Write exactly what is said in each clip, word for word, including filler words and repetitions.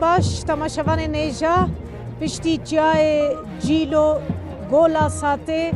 Baş, temaşevanên hêja, piştî çiyayê Cîlo, Gola Satê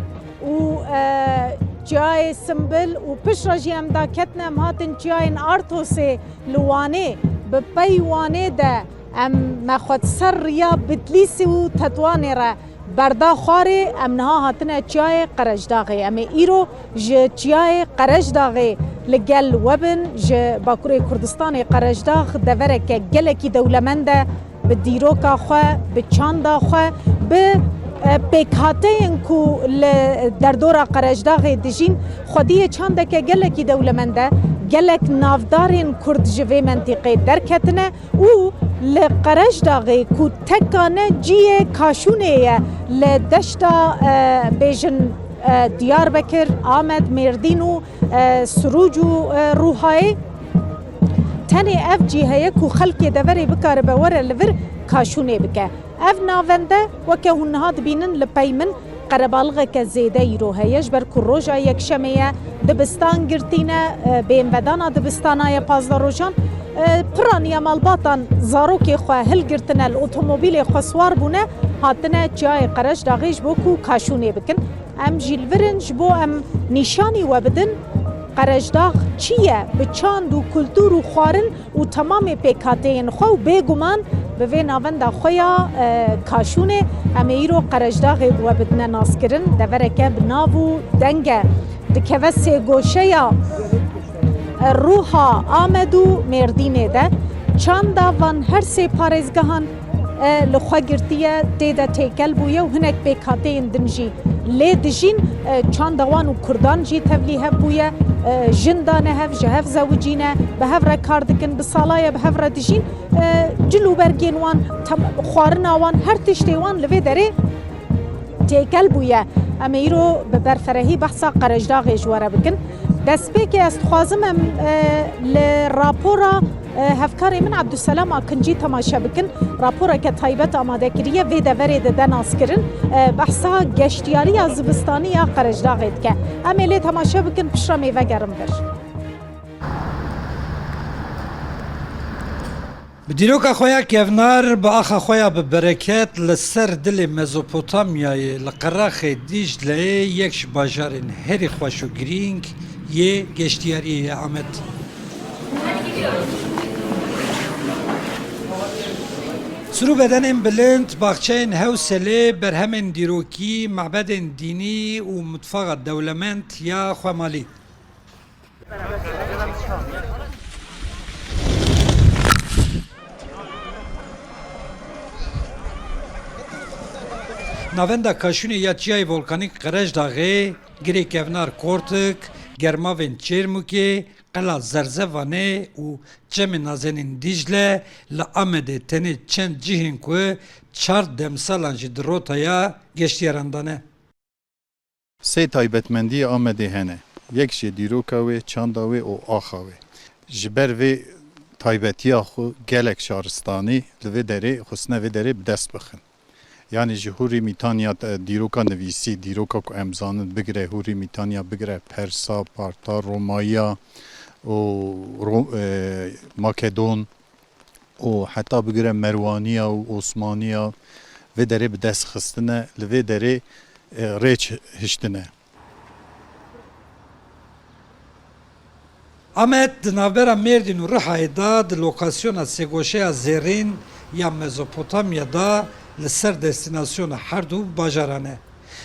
û, e, çiyayê Simbil û piştre jî em daketine, em hatin çiyayên Artosê li Wanê. Bi pey Wanê de em me xwe ser riya Bitlîsê û Tetwanê re berda xwarê, em niha hatine çiyayê Qerecdaxê. Em ê îro ji çiyayê Qerecdaxê li gel we bin. Ji Bakurê Kurdistanê Qerecdax devereke gelekî dewlemend e. Bi dîroka xwe, bi çanda xwe, bi, e, pêkhateyên ku li derdora Qerecdaxê dijîn, xwediyê çandeke gelekî dewlemend e. Gelek navdarên Kurd ji vê mentîqê derketine. Û li Qerecdaxê ku teka ne cihê kaşûnê ye, li deşta, e, bêjin, e, Diyarbekir, Amed, Mêrdîn û, e, Sirûc û, e, Rûhayê, tenê ev cî heye ku xelkê deverê bikaribe were li vir kaşûnê bike. Ev navende, weke hûn niha dibînin, li pey min qerebalixeke zêde îro heye, ji ber ku roja Yekşemê ye, dibistan girtî ne, e, bêhnvedana dibistana ye pazdeh rojan. E, piraniya malbatan zarokê xwe hilgirtine, li otomobîlê xwe siwar bûne, hatine çiyayê Qerecdaxê ji bo ku kaşûnê bikin. Em jî li vir in, ji bo em nîşanî we bidin, Qerecdax çi ye, bi çand û kultur û xwarin û temamê pêkhateyên xwe û bêguman bi vê navenda xwe ya, e, kaşûnê, em ê îro Qerecdaxê bi we bidine naskirin. Devereke bi nav û deng e. Dikeve sêgoşeya, e, Rûha, Amed û Mêrdînê de. Çanda van her sê parêzgehan, e, li xwe girtiye, tê de têkel bûye û hinek pêkhateyên din jî lê dijîn. E, çanda wan û kurdan jî tevlî hev bûye. E, jin dane hev, ji hev zewicîne, bi hev re kar dikin, bi sala ye bi hev re dijîn. E, cil û bergên wan, tem-, xwarina wan, her tiştê wan li vê derê têkel bûye. Em ê îro bi berferehî behsa Qerecdaxê ji we re bikin. Destpêkê ez dixwazim em, e, li rapora, e, hevkarê min Ebdulselam Akincî temaşe bikin. Raporeke taybet amade kiriye, vê deverê dide naskirin. E, behsa geştiyariya zivistanî ya Qerecdaxê dike. Em ê lê temaşe bikin, piştre em ê vegerin vir. Bi dîroka xwe ya kevnar, bi axa xwe ya bi bereket li ser dilê Mezopotamyayê, li qeraxê Dîcleyê, yek ji bajarên herî xweş û girîng yê geştiyariyê ye Amed. Sur û bedenên bilind, baxçeyên hewselê, berhemên dîrokî, mebedên dînî û mitfaxa dewlemend ya xwemalî. Navenda kaşûnê ya çiyayê volkanîk Qerecdaxê, girê kevnar Kortik, germavên Çêrmûkê, qela Zerzevanê û çemê nazenên Dîcle li Amedê tenê çend cihên ku çar demsalan jî di rotaya geştiyaran de ne. Sê taybetmendiyê Amedê hene. Yek jê dîroka wê, çanda wê û axa wê. Ji ber vê taybetiya xwe gelek şaristanî li vê derê, xwestine vê derê bi dest bixin. Yanî ji Hûrî Mîtanya, e, dîroka nivîsî, dîroka ku em zanin bigire Hûrî Mîtanya, bigire Persa, Parta, Romayiya û Ro-, e, Makedon, û heta bigire Merwaniya û Osmaniya vê derê bi dest xistine, li vê derê, e, rêç hiştine. Amed di navbera Mêrdîn û Rihayê de di lokasyona sêgoşeya zêrîn ya Mezopotamya de li ser destînasyona her du bajaran e.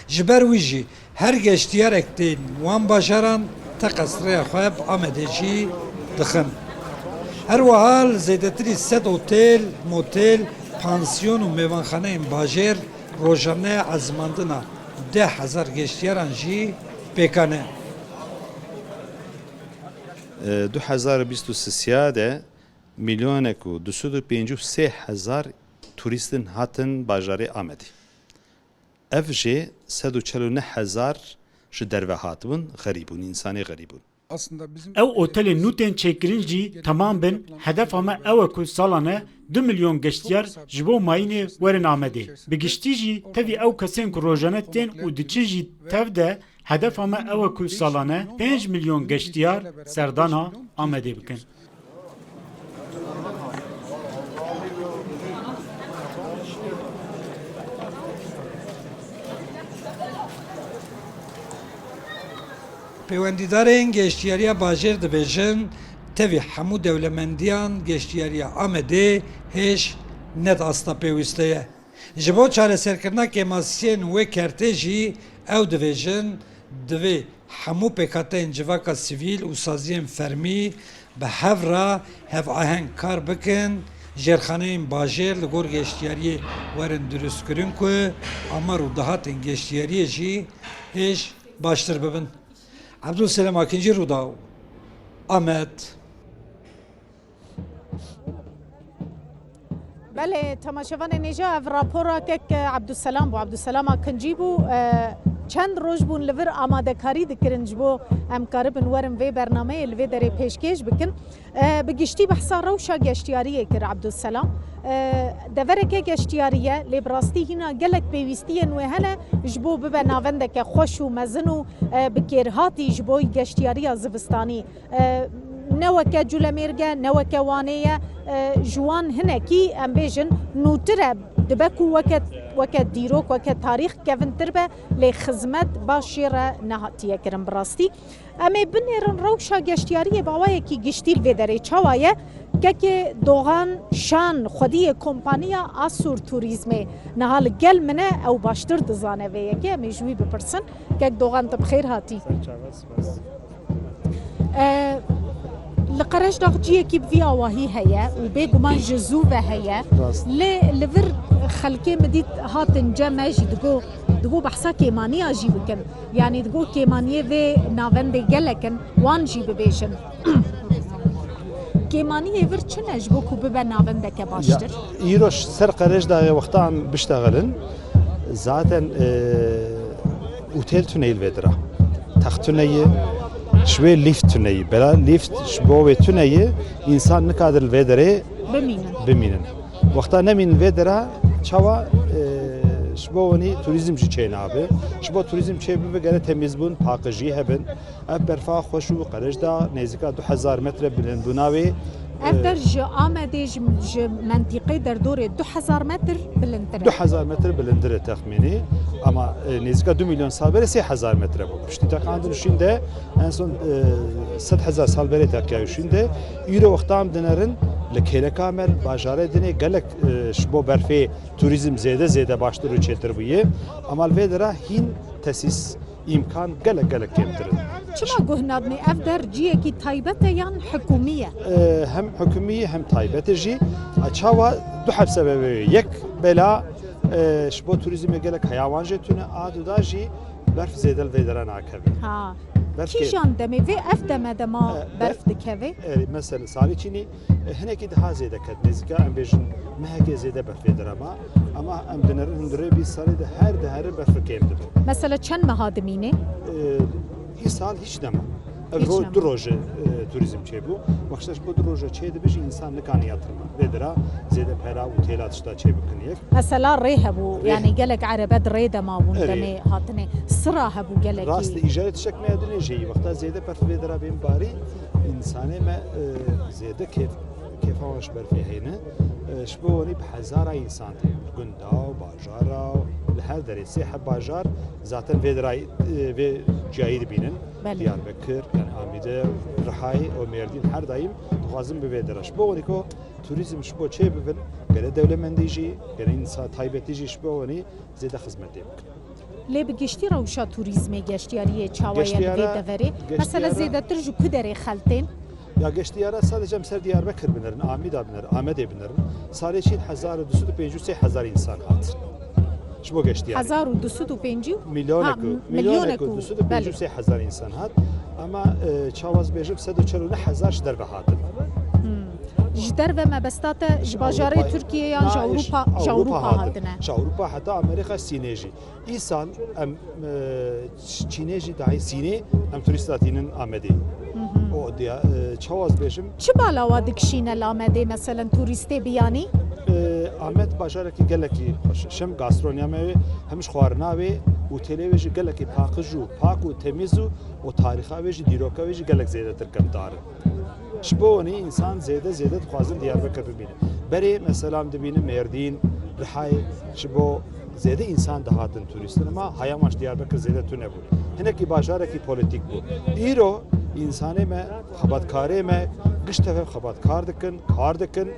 Ji ber wî jî her geştiyarek tên wan bajaran teqez rêya xwe bi Amedê jî dixin. Her wiha li zêdetirî sed otêl, motêl, pansiyon û mêvanxaneyên bajêr rojane ezimandina deh hezar geştiyaran jî pêk ane. Di du hezar û bîst û sisiya de milyonek û du sed û pêncî û sê hezar turîstin hatin bajarê Amedê. Ev jê sed û çel û neh hezar ji derve hatibûn, xerîb bûn, însanê xerîb bûn. Ew otelên nû tên çêkirin jî temam bin, hedefa me ew e ku salane du milyon geştiyar ji bo mayînê werin Amedê. Bi giştî jî tevî ew kesên ku rojane tên û diçin jî tev de, hedefa me ew e ku salane pênc milyon geştiyar serdana Amedê bikin. Peywendîdarên geştiyariya bajêr dibêjin, tevî hemû dewlemendiyan geştiyariya Amedê hêj ne di asta pêwîste ye. Ji bo çareserkirina kêmasiyên wê kertê jî ew dibêjin, divê hemû pêkhateyên civaka sivîl û saziyên fermî bi hev re hevaheng kar bikin, jêrxaneyên bajêr li gor geştiyariyê werin dirustkirin ku amar û dahatên geştiyariyê jî hêj baştir bibin. Abdulselam Akincî, Rûdaw, Amed. Belê, temaşevanên hêja, ev rapora kek Abdulselam bû, Abdulselam Akincî bû. E, çend roj bûn li vir amadekarî dikirin ji bo em karibin werin vê bernameyê li vê derê pêşkêş bikin. E, bi giştî behsa rewşa geştiyariyê kir Abdulselam. E, devereke geştiyarî ye, lê bi rastî hîna gelek pêwîstiyên wê hene ji bo bibe navendeke xweş û mezin û, e, bi kêrhatî ji bo geştiyariya zivistanî. E, ne weke Culemêrg e, ne weke Wanê ye. E, ji wan hinekî, em bêjin, nûtir e. Dibe ku weke, weke dîrok, weke tarîx kevintir be, lê xizmet ba şêr re nehatiye kirin bi rastî. Em ê binêrin rewşa geştiyariyê bi awayekî giştî li vê derê çawa ye. Kekê Dogan Şan, xwediyê kompaniya Asur Turîzmê, niha li gel min e, ew baştir dizane vê yekê, em ê ji wî bipirsin. Kek Dogan, tu bi xêr hatî. Ser çavan, spas. E, li Qerejdax ciyekî bi vî awahî heye û bêguman ji zû ve heye. Rast. Lê li vir xelkê min dît hatin cem me jî digo, digo behsa kêmaniya jî bikin. Yanî digo kêmaniyê vê navendê gelek in, wan jî bibêjin. Kêmaniyê vir çi ne ji bo ku bibe navendeke baştir? Ya, îro ser Qerejdaxê wexta em biştexilin, zaten, e, otêl tune yî li vê dira. Text tune yî, ji wê lîft tune yî. Bela lîft ji bo wê tune yî, însan nikadir li vê derê bimînin. Bimînin. Wexta nemînin vê dira, çawa, e, ji bo winî turîzm jî çê nabe. Ji bo turîzm çê bibe, gere temîzbûn, paqijî hebin. Ev berfa xweş û Qerejdax nêzîka du hezar metre bilind bûna wê. Ev, e, der ji Amedê, ji, ji mentîqê derdorê du hezar metr bilindtir e. Du hezar metr bilindir e texmînî. Ama, e, nêzîka du milyon sal berê sê hezar metre bû. Piştî teqandin şûnde, en son, e, sed hezar sal berê teqiya şûnde. Îro wexta em dinerin li kêleka me, li bajarê dinê gelek, e, ji bo berfê turîzm zêde, zêde baştir û çêtir bûye. Ama li vê dira hîn tesîs, îmkan gelek, gelek kêmtir in. Çima guh nadinê? Ev der ciyekî taybet e yan hikûmî ye? E, hem hikûmî ye hem taybet e jî. A, çawa? Du heb sebebê ye. Yek, bela, e, ji bo turîzmê gelek heyawan jê tune, a duda jî berf zêde li vê dera nakeve. Ha. Berf kê- Kîjan demê vê ev deme dema E, berf be- dikeve? E, mesela salê çînî, e, hinekî daha zêde ket. Nêzîka em bêjin mehekê zêde berf vê dera ma. Ama em dinerin hundirê bîst salê de her dihere berf kêm dibe. Mesela çend meha dimîne? E, îsal hîç nema. Ev Hîç ro-, nema. Du roje, e, turîzm çêbû. Wexta ji bo du roje çê dibe jî însan nikane ya tirma. Vê dera zêde pera û têla tişta çê bikin yek. Mesela rê hebû, Rê yanî he- gelek erebe di rê de mabûn Erê. demê hatinê. Sira hebû gelekî. Rast e, îjarê tiştek me ya dinê jî, wexta zêde berf vê dera bên barî, însanê me, e, zêde kêf, kêfa wan ji berfê heyne. E, ji bo wanî bi hezara însan tê. Gunda û bajara û li her derê sê heb bajar zaten vê dera, e, vê ciyayî dibînin. Belê. Diyarbekir, yani Amîde, Rihayê û Mêrdîn her daîm dixwazin bi vê dera. Ji bo wanî ku turîzm ji bo çê bibin, gere dewlemendî jî, gere însan taybetî jî ji bo wanî zêde xizmetê bikin. Lê bi giştî rewşa turîzmê, geştiyariyê çawa ye li vê Geştiyara-, deverê? Mesela geştiyara- zêdetir ji ku derê xeltên? Ya geştiyara sadece em ser Diyarbekir binerin, Amîda binerin, Amedê binerin. Salê çîn hezar û du sed û pêncî û sê hezar însan hat. Ji bo geştiyarê. Hezar û du sed û pêncî? Milyonek Ha, û, milyonek milyonek û û, du sed û pêncî û sê hezar însan hat. Ama, e, çawaz bêjim sed û çel û neh hezar ji derve hatin. Hmm. Ji derve mebesta te ji bajarê Ewropa-, Tirkiyê yan ji Na, Ewropa, ji Ewropa Ewropa hatin. hatine? Ji Ewropa heta Amerîka Sînê jî. Îsal em, e, Çînê jî dahî Sînê em turîsta tînin Amedê. Hı hı. O diya, e, çawaz bêjim. Çi bala wa dikişîne li Amedê, meselen turîstê biyanî? E, Amed bajarekî gelekî xweş e. Şem gastronomiya wê, hem ji xwarina wê, otelê wê jî gelekî paqij û pak û temiz û, û tarixa wê jî, dîroka wê jî gelek zêdetir gemdar in. Ji bo wanî însan zêde zêde dixwazin Diyarbekir bibînin. Berê mesela em dibînin Mêrdîn, Rihayê, ji bo Zêde însan dihatin turîstin, ma haya wan ji Diyarbekir zêde tune bû. Hinekî bajarekî polîtîk bû. Îro însanê me, xebatkarê me, giş tev hev xebatkar dikin, kar dikin, e,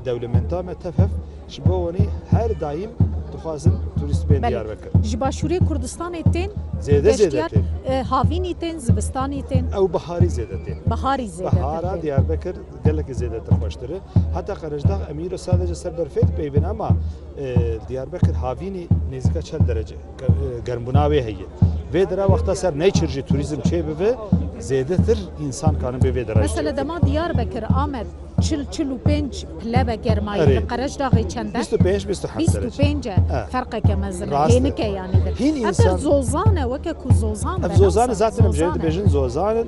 dewlementa me tev hev ji bo wanî her daîm dixwazin turîst bên Belê. Diyarbekir. Ji Başûrê Kurdistanê tên Zêde, zêde geştiyar, tên. E, havînî tên, zivistanî tên. Ew biharî zêde tên. Biharî zêde Bihara tên. Diyarbekir gelekî zêdetir xweştir e. Heta Qerejdax em îro sadece ser berfê dipeyvin ama, e, Diyarbekir havînî nêzîka çel derece ge-, e, germbûna wê heye. Vê dera wexta ser neyçir jî turîzm çêbibe, zêdetir însan kanin bê vê dera jî Mesela çêbibe. Dema Diyarbekir, Amed çil, çil û pênc pile be germayî, Erê. Li Qerejdaxê çend e? Bîst û pênc, bîst û heft derece. Bîst û pênc e. E. Ferqeke mezin e. Rast e. Hênik e yanî. Hîn Ev însan zozan e, weke ku zozan Ev be, zozan e, nasane zaten em jê zozan e. Dibêjin zozan in.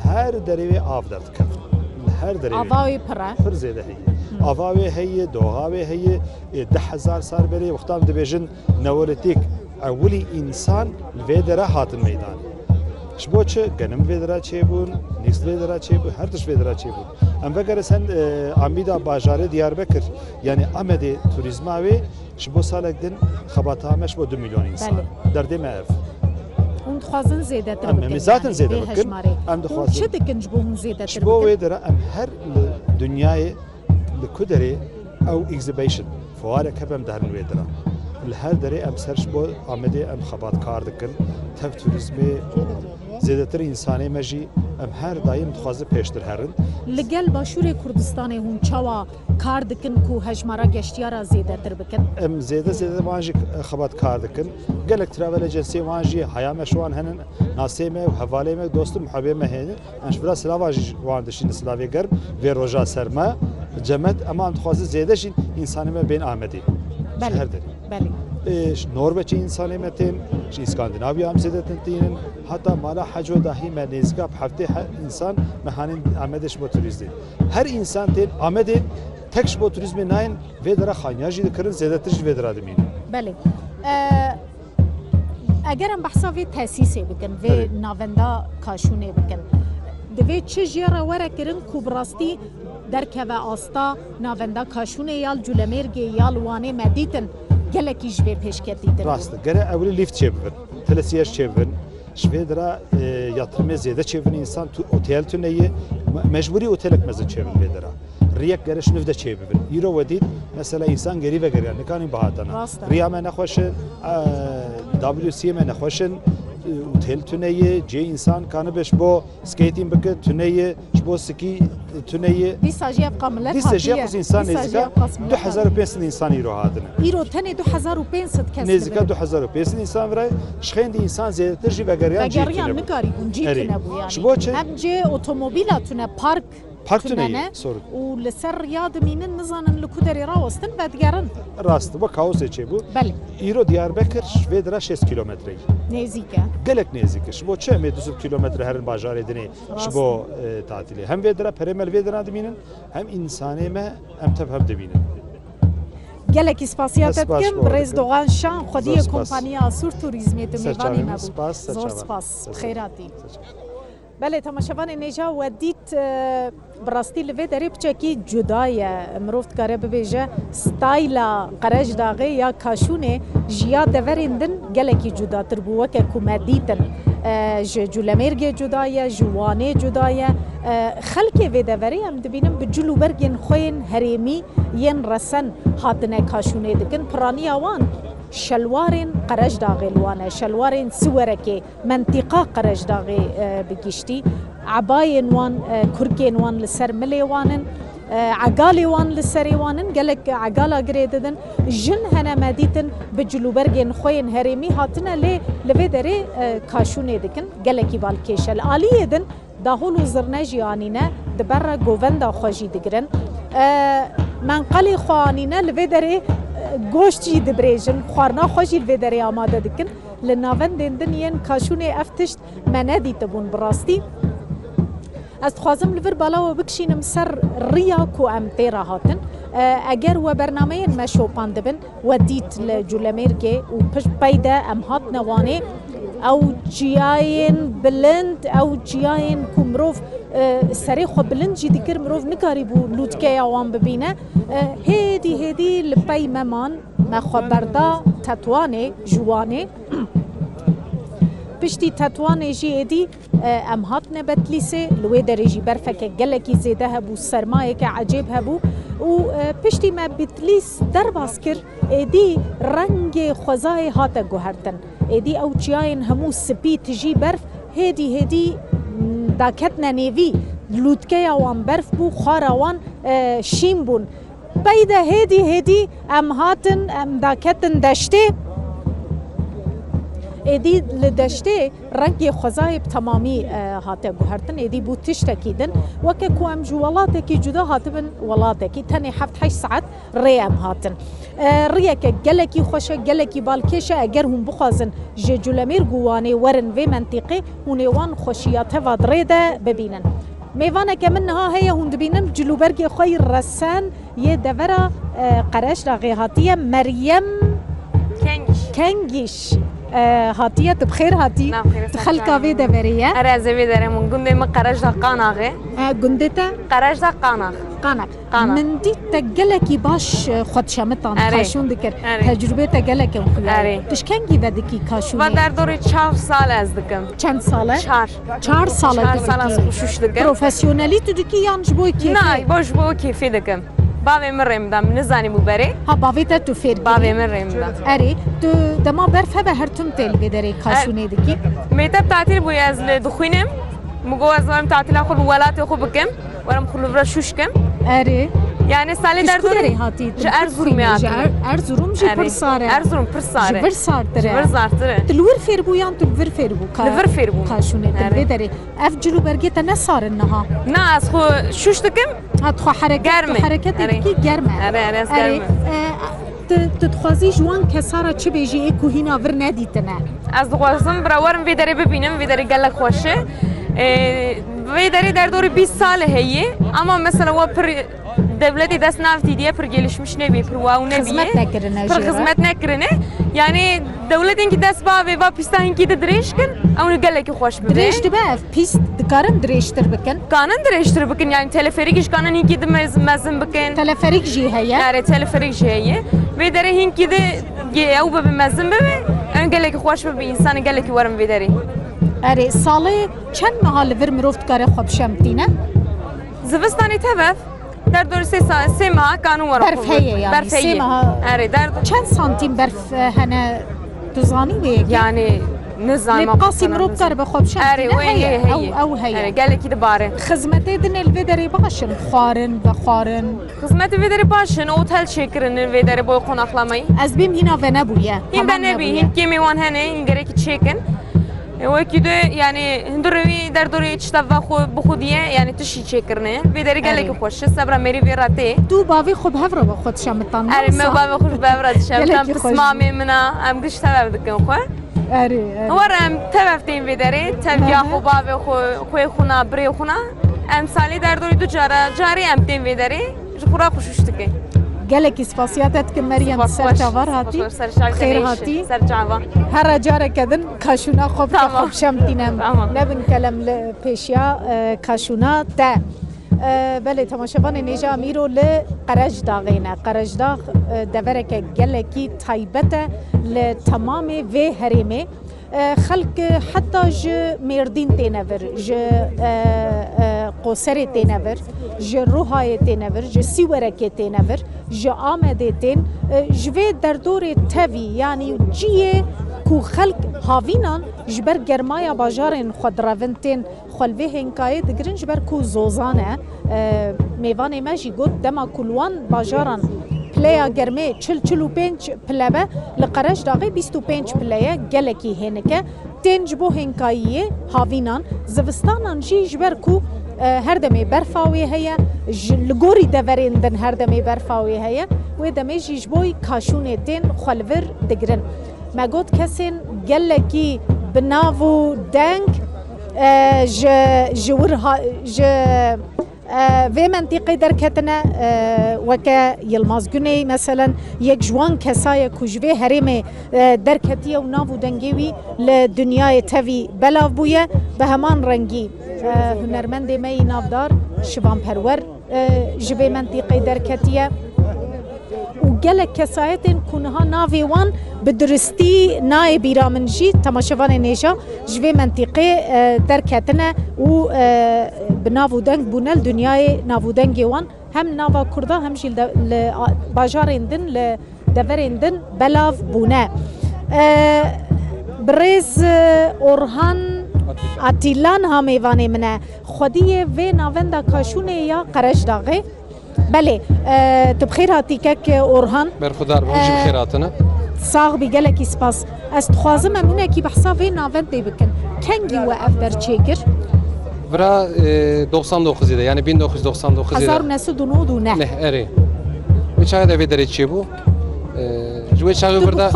Her derê wê av derdikevin. Li her derê wê. Ava wê pir e. Pir zêde heye. Hı. Ava wê heye, doxa wê heye. Ê, deh hezar sal berê wexta em dibêjin Neolîtîk, ewilî însan li vê dera hatin meydanê. Ji bo çi? Genim vê dera çêbûn, nîst vê dera çêbûn, her tişt vê dera çêbûn. Em vegere sen, e, Amîda bajarê Diyarbekir, yanî Amedê turîzma wê, ji bo salek din xebata me ji bo du milyon însan. Belê. Derdê me ev. Hûn dixwazin zêdetir Em, em bikin, zaten yanî, zêde vê bikin. Hejmarê. Em Hûn dixwazin. Çi dikin ji bo hûn zêdetir Ji bo bikin? Wê dera em her li dinyayê li ku derê ew exhibition, fuarek hebe em diherin wê dira. Li her derê em ser ji bo Amedê em xebatkar dikin. Tev turîzmê zêdetir însanê me jî em her daîm dixwazin pêştir herin. Li gel Başûrê Kurdistanê hûn çawa kar dikin ku hejmara geştiyara zêdetir bikin? Em zêde zêde wan jî xebatkar dikin. Gelek travel agency wan jî haya me ji wan henin, nasê me û hevalê me, dost û muhebê me hene. Em ji vira silava jî wan dişînin silavê germ vê roja ser me. Cemet, ema em dixwazin zêde jî însanê me bên Amedê. Belê, Ji her derê. Belê. Ê, ji Norveçê însanê me tên, ji Îskandinavya em zêdetin tînin. Heta mala heco dahî me nêzîka bi heftê he-, însan me hanîn Amedê ji bo turîstê. Her însan tên Amedê tek ji bo turîzmê nayên, vê dera xaniya jî dikirin, zêdetir jî vê dera dimînin. Belê. Ee, Eger em behsa vê tesîsê bikin, vê Erê. Navenda Kaşûnê bikin, divê çi jê re were kirin ku bi rastî derkeve asta navenda Kaşûnê ya li Culemêrgê ya li Wanê me dîtin gelekî ji vê pêşketîtir bû. Rast e. Gere ewilî lîft çêbibin, telesiyej çêbibin. Ji vê dira, e, yatrimê zêde çêbin, însan tu, otel tune ye. Me-, mecbûrî otelek mezin çêbin vê dira. Riyek gere ji nûv de çêbibin. Îro we dît, mesela însan gerî vegeriya, nikanîn bihatana. Rast e. Riya me nexweş in, e, W C me nexweş in, e, otel tune ye, cê însan kanibe ji bo skating bike tune ye, ji bo skî tune ye. Dîsa jî ev qas milet Dîsa jî hatiye. Ev qas însan Dîsa jî nêzîka ev qas milet du hezar û pênc sed însan îro hatine. Îro tenê du hezar û pênc sed kes Nêzîka dibin. Du hezar û pênc sed însan vira, ji xêndî însan zêdetir jî vegeriyan cî Vegeriyan tune bû. Nikarîbûn cî Erê. Tune bû yani. Ji bo çi? Em cê otomobil hatine park Park tune ye, tunene sorry. Û li ser riya dimînin, nizanin li ku derê rawestin, vedigerin. Rast, wek kaosê çêbû. Belê. Îro Diyarbekir ji vê dira şêst kilometre ye. Nêzîk e. Gelek nêzîk e. Ji bo çi em ê du sed kilometre herin bajarê dinê ji Rast. Bo, e, tatîlê? Hem vê dira perê me li vê dira dimînin, hem însanê me em tev hev dimînin. Gelekî spasiya te dikim, birêz Doğan Şan, xwediyê kompaniya Asûr Turîzmê tu mêvanî me bû. Zor spas, ser çavan. Zor spas. Ser çavan. Bi xêr hatî. Ser çavan. Belê, temaşevanên hêja we dît, e, bi rastî li vê derê piçekî cuda ye. Mirov dikare bibêje, stayla Qerejdaxê ya Kaşûnê ji ya deverên din gelekî cudatir bû, weke ku me dîtin. E, ji Culemêrgê cuda ye, ji Wanê cuda ye. E, xelkê vê deverê em dibînin bi cil û bergên xwe yên herêmî yên resen hatine Kaşûnê dikin. Piraniya wan şelwarên Qerejdaxê li wan e, şelwarên Siwerekê. Mentîqa Qerejdaxê, e, bi giştî. Ebayên wan, e, kurkên wan li ser milê wan in, e, egalê wan li serê wan in, gelek egala girê didin. Jin hene me dîtin bi cilûbergên xwe yên herêmî hatine lê li vê derê, e, kaşûnê dikin. Gelekî balkêş e. Li aliyê din dahol û zirne jî anîne, di ber re govenda xwe jî digirin. E, menqelê xwe anîne, li vê derê, e, goşt jî dibrêjin, xwarina xwe jî li vê derê amade dikin. Li navendên din yên kaşûnê ev tişt me nedîtibûn bi rastî. Ez dixwazim li vir bala we bikişînim ser riya ku em tê re hatin. E, eger we bernameyên me şopandibin, we dît li Culemêrgê û pişt pey de em hatine Wanê, ew çiyayên bilind, ew çiyayên ku mirov, e, serê xwe bilind jî dikir, mirov nikarîbû lûtkeya wan bibîne. E, hêdî hêdî li pey me man. Me xwe berda Tetwanê ji Wanê. Piştî Tetwanê jî êdî, e, em hatine Betlîsê. Li wê derê jî berfeke gelekî zêde hebû, sermayeke ecêb hebû û, e, piştî me Betlîs derbas kir, êdî rengê xwezayê hate guhertin. Êdî ew çiyayên hemû spî, tijî berf, hêdî hêdî, m, daketine nêvî. Lûtkeya wan berf bû, xwara wan, e, şîn bûn. Pey de hêdî hêdî em hatin, em daketin deştê. Êdî li deştê rengê xwezayê bi temamî, e, hate guhertin. Êdî bû tiştekî din. Weke ku em ji welatekî cuda hatibin welatekî, tenê heft heşt saet rê em hatin. E, riyeke gelekî xweş e, gelekî balkêş e. Eger hûn bixwazin ji Culemêrg û Wanê werin vê mentîqê, hûn ê wan xweşiya teva di rê de bibînin. Mêvaneke min niha heye, hûn dibînin cilûbergê xwe yî resen yê devera, e, Qerejdaxê hatiye, Meryem Kengîş. Kengîş, e, hatiye. Tu bi xêr hatî. Nav xêr, Tu ser xelka çavan. Vê deverê ye. Erê, ez ê vê derê min. Gundê min Qerejdax Qanax e. E, gundê te? Qerejdax Qanax. Qanax. Qanax. Min dît te gelekî baş, e, xwe dişemitan, Erê. Kaşûn dikir. Erê. Tecrûbê te gelek in xuya. Erê. Tu ji kengî ve dikî kaşûnê? Va derdorê çar sal ez dikim. Çend sal e? Çar. Çar sal e Çar tu sal ez dikî? Xwe şûş dikim. Profesyonelî tu dikî yan ji bo kêfê? Na, bo ji bo kêfê dikim. Bavê min rê min da, min nizanî bû berê. Ha, bavê te tu fêr kirî? Bavê min rê min da. Erê, tu dema berf hebe her tim tê li vê derê kaşûnê dikî? Mêteb tatîl bûye, ez li dixwînim. Min got ez werim tatîla xwe bi welatê xwe bikim. Werim xwe li vir şûş kim. Erê. Yani salê Ji ku derê hatî? Ji Erzurumê hatî. Er-, Erzurum jî Erê. Pir sar e. Erzurum pir sar e. Ji vir sartir e. Ji vir sartir e. Tu li wir fêr bû yan tu li vir fêr bû? Ka-, Li vir fêr bûm. Kaşûnê tu Erê. Li vê derê. Ev cil û bergê te ne sar in niha? Na, ez xwe şûş dikim. Ha, tu xwe hereket, Germ e. Tu hereketê Erê. Dikî germ e. Erê, erê, ez Erê. Germ e. E, tu, tu dixwazî ji wan kesa re çi bêjî ê ku hîna vir nedîtine? Ez dixwazim bira werin vê derê bibînim, vê derê gelek xweş e. E, vê derê derdorê bîst sal e heye. Ama mesela wa pir dewletê dest nav tîdiye, pir gelişmiş nebî, pir wow nebî. Xizmet nekirine Pir jê re. Xizmet nekirine. Yani dewletên ki dest bavê va pîsta hinkî di dirêj kin, ew gelekî xweş bibe. Dirêj dibe ev pîst dikarin dirêjtir bikin? Kanin dirêjtir bikin, yani teleferîk ji kanin hinkî di mez-, mezin bikin. Teleferîk jî heye? Erê, teleferîk jî heye. Vê derê hinkî di ge-, ew bibe mezin bibe, ew gelekî xweş bibe, însanê gelekî werin vê derê. Erê, salê çend meha li vir mirov dikare xwe bişemtîne? Zivistanê tev ev. Derdorê sê sa-, sê meha kanûn were Berf xwe heye yani, Berf sê heye. Meha. Erê, derdo- Çend santîm berf, e, hene, tu zanî wê yekê? Yani, nizanim. Lê qasî mirov kar bi xwe bişe. Erê, wê heye, heye. Ew, ew heye. Erê, gelekî dibare. Xizmetê din ê li vê derê baş in, xwarin, vexwarin. Xizmetê vê derê baş in, otel çêkirin vê derê boy qonaxlamayî. Ez bêm hîna venebûye. Hîn venebî, hîn kêmê wan hene, hîn gerekî çêkin. E, wekî de, yani, hundir wî derdorê tişta va xwe, bi xwe diye, yani, tiştî çêkirine. Vê derê gelekî xweş e, sebra mêrî vê re tê. Tu bavê xwe bi hev re bi xwe dişemitan, Erê, me bavê xwe bi hev re dişemitan, pismamê min a, em giş tev ev dikin xwe. Erê, erê. War em tev ev tên vê derê, tev ya xwe, bavê xwe, xwê xwe na, birê xwe na. Em salê derdorê du cara, carê em tên vê derê. Ji xwe re xwe şûş dike. Gelekî spasiya te dikim Meryem, ser çavar hatî. Xêr hatî. Ser çavan. Here careke din kaşûna xwe bike, xwe bişemtîne. Tamam. Nebin kelem li pêşiya, e, kaşûna te. E, belê, temaşevanên hêja em îro li Qerejdaxê ne. Qerejdax, e, devereke gelekî taybet e li temamê vê herêmê. E, xelk heta ji Mêrdîn têne vir, ji, e, e, Qoserê têne vir, ji Ruhayê têne vir, ji Sîwerekê têne vir, ji Amedê tên. E, ji vê derdorê tevî, yanî ciyê ku xelk havînan ji ber germaya bajarên xwe direvin, tên xwe li vê hênkayê digirin, ji ber ku zozan e. E, mêvanê me jî got, dema ku li wan bajaran pileya germê çil, çil û pênc pile be, li Qerejdaxê bîst û pênc pile ye, gelekî hênik e. Tên ji bo hênkayiyê havînan, zivistanan jî ji ber ku, e, her demê berfa wê heye, ji, li gorî deverên din her demê berfa wê heye, wê demê jî ji bo kaşûnê tên xwe li vir digirin. Me got kesên gelekî bi nav û deng, e, ji, ji wir ha-, ji, e, vê mentîqê derketine, e, weke Yilmaz Guney, meselen, yek ji wan kesa ye ku ji vê herêmê, e, derketiye û nav û dengê wî li dinyayê tevî belav bûye. Bi heman rengî, e, hunermendê me yî navdar Şivan Perwer, e, ji vê mentîqê derketiye. Û gelek kesayetên ku niha navê wan bi duristî nayê bîra min jî, temaşevanên hêja, ji vê mentîqê, e, derketine û, e, bi nav û deng bûne li dinyayê nav û dengê wan hem nava Kurda hem jî li de-, li a-, bajarên din, li deverên din belav bûne. E, birêz, e, Orhan Atîlan ha mêvanê min e. Xwediyê vê navenda Kaşûnê ya Qerecdaxê. Belê, e, tu bi xêr hatî kek Orhan. Berxudar be, hûn jî bi xêr hatine. E, sax bî, gelekî spas. Ez dixwazim em hinekî behsa vê navendê bikin. Kengî we ev der çêkir? Vira, e, doxsan dokuzê de, yani bin dokuz yüz doksan dokuzê de. Hezar û neh sed û nod û neh. Neh, erê. Wê çaxê de vê derê çêbû. E, ji wê çaxê vir de.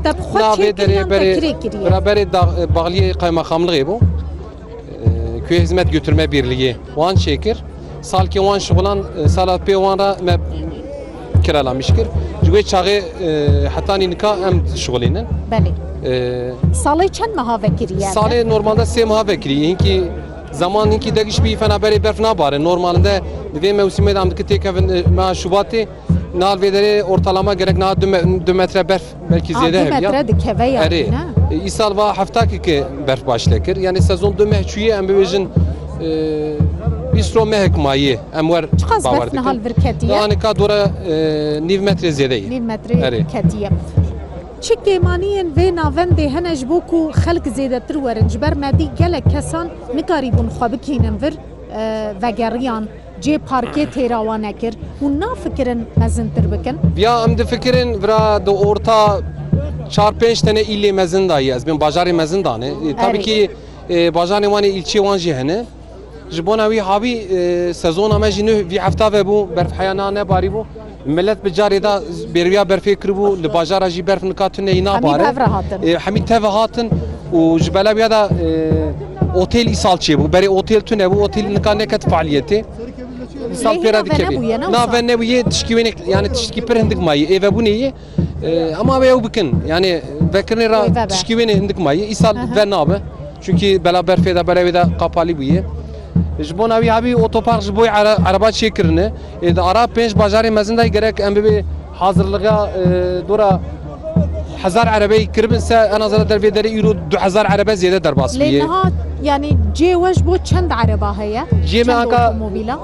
Te bi xwe, te bi xwe çêkiriyan, te kirê kiriye? Vira berê da-, e, baxliyê qaymaxamlığê bû. E, Köy Hizmet Götürme Birliği wan çêkir. Salkê wan şixulan, e, sala pê wan re me kiralamiş kir. Ji wê çaxê, e, hetanî nika em şixulînin. Belê. E, Salê çend meha vekiriye? Salê normalde sê meha vekiriye. Hinkî zaman hinkî degiş bî, fena berê berf nabare. Normalinde di vê mewsimê de em diki têkevin, e, meha Şubatê. Niha li vê derê ortalama gerek niha du me-, du metre berf belkî zêde hebiya. Ha, du metre dikeve yani, ne? Erê. E, îsal va hefta kike berf başle kir. Yani sezon du meh çûye, em bibêjin, e, bîst ro mehek maye em wer bawer dikin. Çiqas berf niha li vir ketiye? Niha nika dora, e, nîv metre zêde ye. Nîv metre ketiye. Erê. Çi kêmaniyên vê navendê hene ji bo ku xelk zêdetir werin? Ji ber me dî gelek kesan nikarîbûn xwe bikînin vir, e, vegeriyan. Cê parkê têra wan nekir. Hûn nafikirin mezintir bikin? Ya em difikirin vira di orta çar pênc tene îlê mezin dayî, ez bên bajarê mezin dane. E, tabii ki, e, bajarê wan ê îlçê wan jî hene. Ji bona wî havî, e, sezona me jî nuh vî hefta ve bû, berf heya na nebarî bû. Millet bi carê de bêriya berfê kiribû, li bajara jî berf nika tune yî nabare. Hemî tevre hatin. E, hemî teve hatin û ji bela wîya de, e, otêl îsal çêbû. Berê otêl tune bû, otêl nika neket fealiyetê. Îsal pê re dikeve. Lê hîna venebûye, ne wisa? Na venebûye, tişkî wênê, yani tişkî pir hindik mayî, êvebûnê yê. E, ama ew ê ew bikin, yani vekirinê re tişkî wênê hindik mayî. Îsal ve nabe. Çünkü bela berfê de, bela wê de qapalî bûye. Ji bona wî havî otopark ji bo ere-, ereba çêkirine. Ê, di ara pênc bajarê mezin de gerek em bibê hazirliga, e, dora hezar erebeyî kiribin se, en azından dervê derê îro du hezar erebe zêde derbas bûye. Lê niha, yani cê we ji bo çend ereba heye? Cê me anka otomobîla?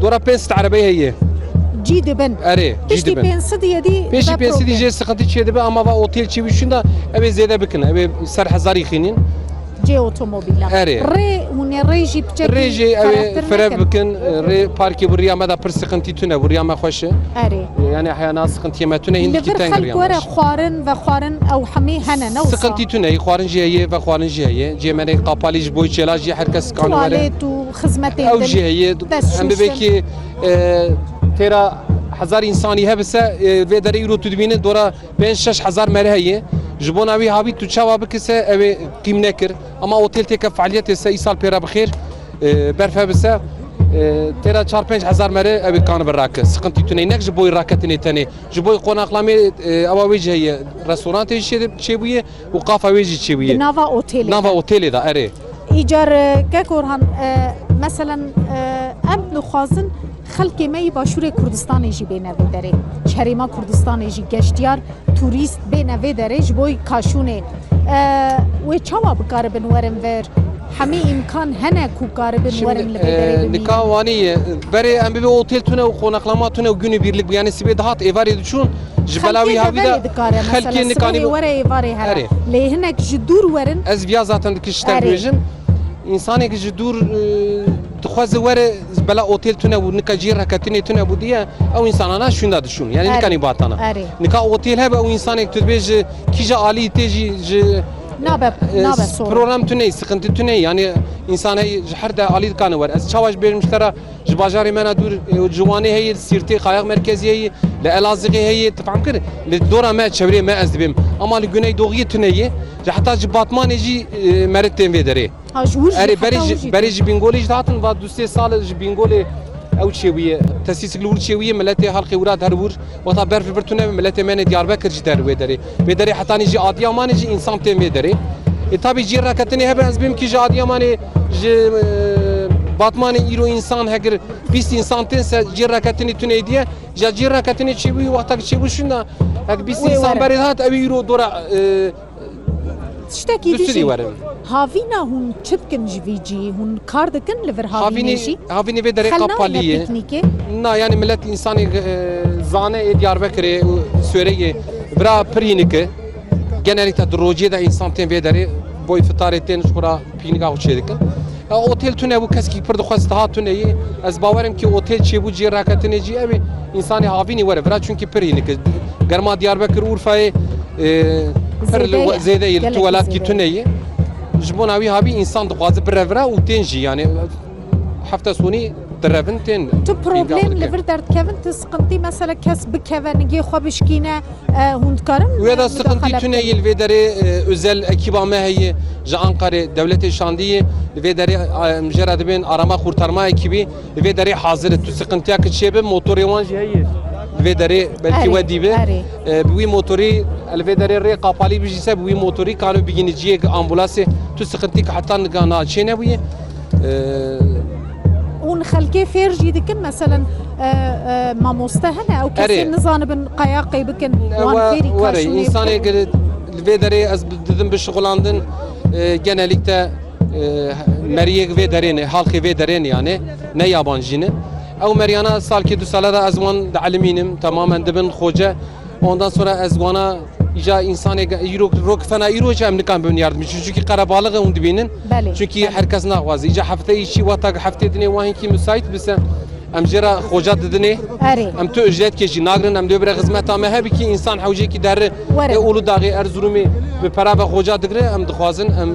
Dora pênc sed erebeyî heye. Cî dibin. Erê, cî dibin. Piştî pênc sed yedî. Pêşî pênc sed jê sıkıntı çê dibe, ama va otel çê wî şunda ew ê zêde bikin, ew ê ser hezarî xînin. Cê otomobîla. Erê. Rê, hûn ê rê jî piçekî. Rê jî ew ê ferehtir nekin? Fereh bikin, rê parkê bi riya me de pir sıkıntı tune, bi riya me xweş e. Erê. Yani heyana sıkıntı me tune, hindikî teng riya me. Li vir xelk were xwarin ve xwarin ew hemî hene, ne wisa? Sıkıntı tune, xwarin jî heye ve xwarin jî heye. Cê me rê qapalî ji bo çêla jî her kes kane were. Tuwalet û xizmetên din. Ew jî heye. Em bibê ki, e, têra hezar insanî hebise, e, vê derê îro tu dibîne dora pênc şeş hezar mere heye. Ji bona wî havî tu çawa bikise ew ê qîm nekir. Ama otel têke fealiyetê se îsal pê re bi xêr, e, berf hebise, e, têra çar pênc hezar mere ew ê kan bi rake. Sıkıntı tune, nek ji boy raketinê tenê. Ji boy qonaqlamê, e, ewa wê jî heye. Restorantê jî çê, çêbûye û qafa wê jî çêbûye. Di nava otelê de. Nava otelê de, erê. Îcar, e, kek Orhan, e, meselen, e, em dixwazin xelkê me yî Başûrê Kurdistanê jî bêne vê derê. Ji Herêma Kurdistanê jî geştiyar, turîst bêne vê derê ji bo Kaşûnê. E, wê çawa bikaribin werin vir? Hemî îmkan hene ku karibin werin li vê derê bimînin? Şimdi, e, nika wanî ye. Berê em bibê otel tune û konaklama tune û günübirlik bû. Yani sibê dihat êvarê diçûn, ji bela wî havî de xelkê nikanî were êvarê here. Erê. Lê hinek ji dûr werin. Ez viya zaten dikiş te bêjim. Însanekî ji dûr, e, dixwaze were, bela otel tune bû, nika cî reketinê tune bû diye, ew însanana şûnda dişûn. Yani nika nî batana. Erê. Nika otel hebe, ew însanek tu dibê ji kîja alî tê jî, ji, nabe, e, nabe sorun. Problem tune, sıkıntı tune. Yani însan hey ji her de alî dikane were. Ez çawa ji bêjim ji te re, ji bajarê me ne dûr, e, Ciwanê heye, Sîrtê, Xayax merkezî heye, li Elazığê heye, tu fehm kir? Li dora me, çevrê me ez dibêm. Ama li Güneydoğuyê tune ye. Ji heta ji Batmanê jî, e, meret tên vê derê. Ha, ji wir jî, erê, heta wir jî. Berê ji Bîngolê jî dihatin, va du sê sal ji Bîngolê ew çêbûye. Tesîsik li wir çêbûye, miletê halkê wira der wir. Wexta berf li vir tune be, miletê me ne Diyarbekir jî der wê derê. Vê derê hetanî jî Adiyamanê jî însan tên vê derê. E, tabî cî reketinê hebe, ez bêm kî ji Adiyamanê, ji, e, Batmanê îro însan heger bîst însan tên ser cî raketinê tune diye, ja cî raketinê çêbûyî wexta ki çêbû şûna, hek bîst Wê însan were. Berê hat, ew îro dora, e, Tiştekî dî Dusturî jî werin. Havîna hûn çi dikin ji vî cî? Hûn kar dikin li vir havînê Havînê, jî? Havînê vê derê Xel nayne qapalî ye. Pîknîkê? Na, yani millet însanê, e, zane ê Diyarbekirê û Sêwreyê vira pir hînike. Genellikle di rojê de însan tên vê derê boy fitarê tên ji xwe ra pînika xwe çêdikin. E, otel tune bû, keskî pir dixwest ha tune yî. Ez bawerim ki otel çêbû cê raketinê cî ew ê însanê havînî were vira, çunkî pir hînike. Germa Diyarbekir, Urfayê, e, pir li Zêde ye. Zêde ye, li tu Gelekî welat kî zêde ye. Tune ye. Ji bona wî havî însan dixwaze bire vira û tên jî, yani hefte sonî direvin tên. Tu pînga problem li dikin. Vir derdikevin, tu sıkıntı, mesela kes bikeve, nigê xwe bişkîne, e, hûn dikarin Wê de mudaxalet sıkıntı tune bikin? Yê li vê derê, e, özel ekiba me heye ji Ankarê, dewletê şandî yê, li vê derê, e, em jê re dibên arama kurtarma ekibî, li vê derê hazir e. Tu sıkıntıya ki çêbe, motorê wan jî heye. Li vê derê belkî Erê, we dîbe. Erê. E, bi wî motorî, li vê derê rê qapalî bijîse, bi wî motorî kano bigînî ciyê ki ambulasê, tu sıkıntı ki heta niga na çê nebûye. Ee, Hûn xelkê fêr jî dikin, meselen, e, e, mamoste hene, ew kesê Erê. Nizanibin qaya qey bikin, wan Wa-, fêrî were, kaşûnê insanê bikin. Ki li vê derê ez bi-, didim bişixulandin, e, genellikle, e, meriyê vê derê ne, halkê vê derê ne yani, ne yabancî ne. Ew meriyana salkê du sala da ez wan dielimînim, tamamen dibin xoce. Ondan sonra ez wana îca însanê ge-, îro, rok fena îro jî em nikan bibin yardimî. Çunkî qerebalixê hûn dibînin. Belê, Çunkî belê. Her kes naxwaze. Îca hefte îşî wata heftê dinê wan hinkî müsait bise, em jê re xoca didinê. Erê. Em tu ücretkê jî nagrin, em dê bire xizmeta me hebî ki însan hewcêkî derre Were. E Uludağê, Erzurumê bi pera ve xoca digre, em dixwazin em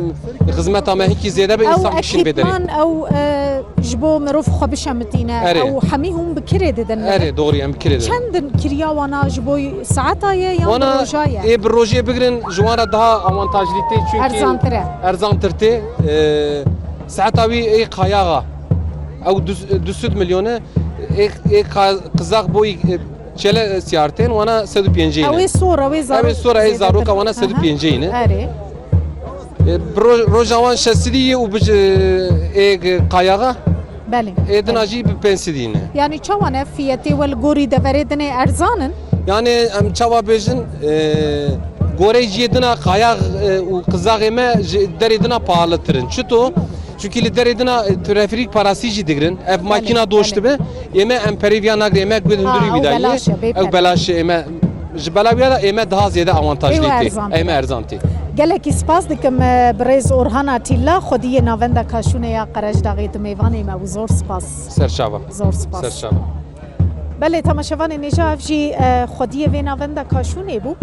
xizmeta me hinkî zêde be, Ew însan bişîn vê derê. Ekîpman, ew, e, Ji bo mirov xwe bişemitîne, Erê. Ew hemî hûn bi kirê didin li vir. Erê, doğru, em bi kirê didin. Çend in kiriya wana ji bo saeta ye yan Wana bi roja ye? Ê bi rojê bigirin, ji wan re daha avantajlî tê, çünkü Erzantir e. Erzantir tê. E, saeta wî ê qayaxa, ew du, du sed milyon e, ê, ê qa-, qizaq boy, e, Çele siyartên wana sed û pêncî ne. Ew ê sor, ew ê Ew ê sor, ê zaroka wana sed û pêncî ne. Erê. E, bi roj-, roja wan şeş sedî ye û bi, e, ê qayaxa. Belê. Ê dina jî bi pênc sedî ne. Yani çawa ne fiyetê we li gorî deverê dinê erzan in? Yani em çawa bêjin, e, gorey jiyê dina qayax, e, û qizaxê me ji derê dina pahalıtir in. Çito? Çünkü li derê dina, e, teleferîk parasî jî digirin. Ev Belê, makîna doş belê. Dibe. Ême em perê viya nagirê, ême gund Ha, hundirî ew wî dayî. Belaş e, bê Ew pere. Belaş e, ême ji bela wîya da ême daha zêde avantajlî Ew tê. Erzan tê. Ême erzan tê. Gelekî spas dikim, e, birêz Orhan Atilla, xwediyê navenda Kaşûnê ya Qerejdaxê di mêvanê me bû. Zor spas. Serçava. Zor spas. Serçava. Belê, temaşevanê nêja ev jî, e, xwediyê vê navenda Kaşûnê bû.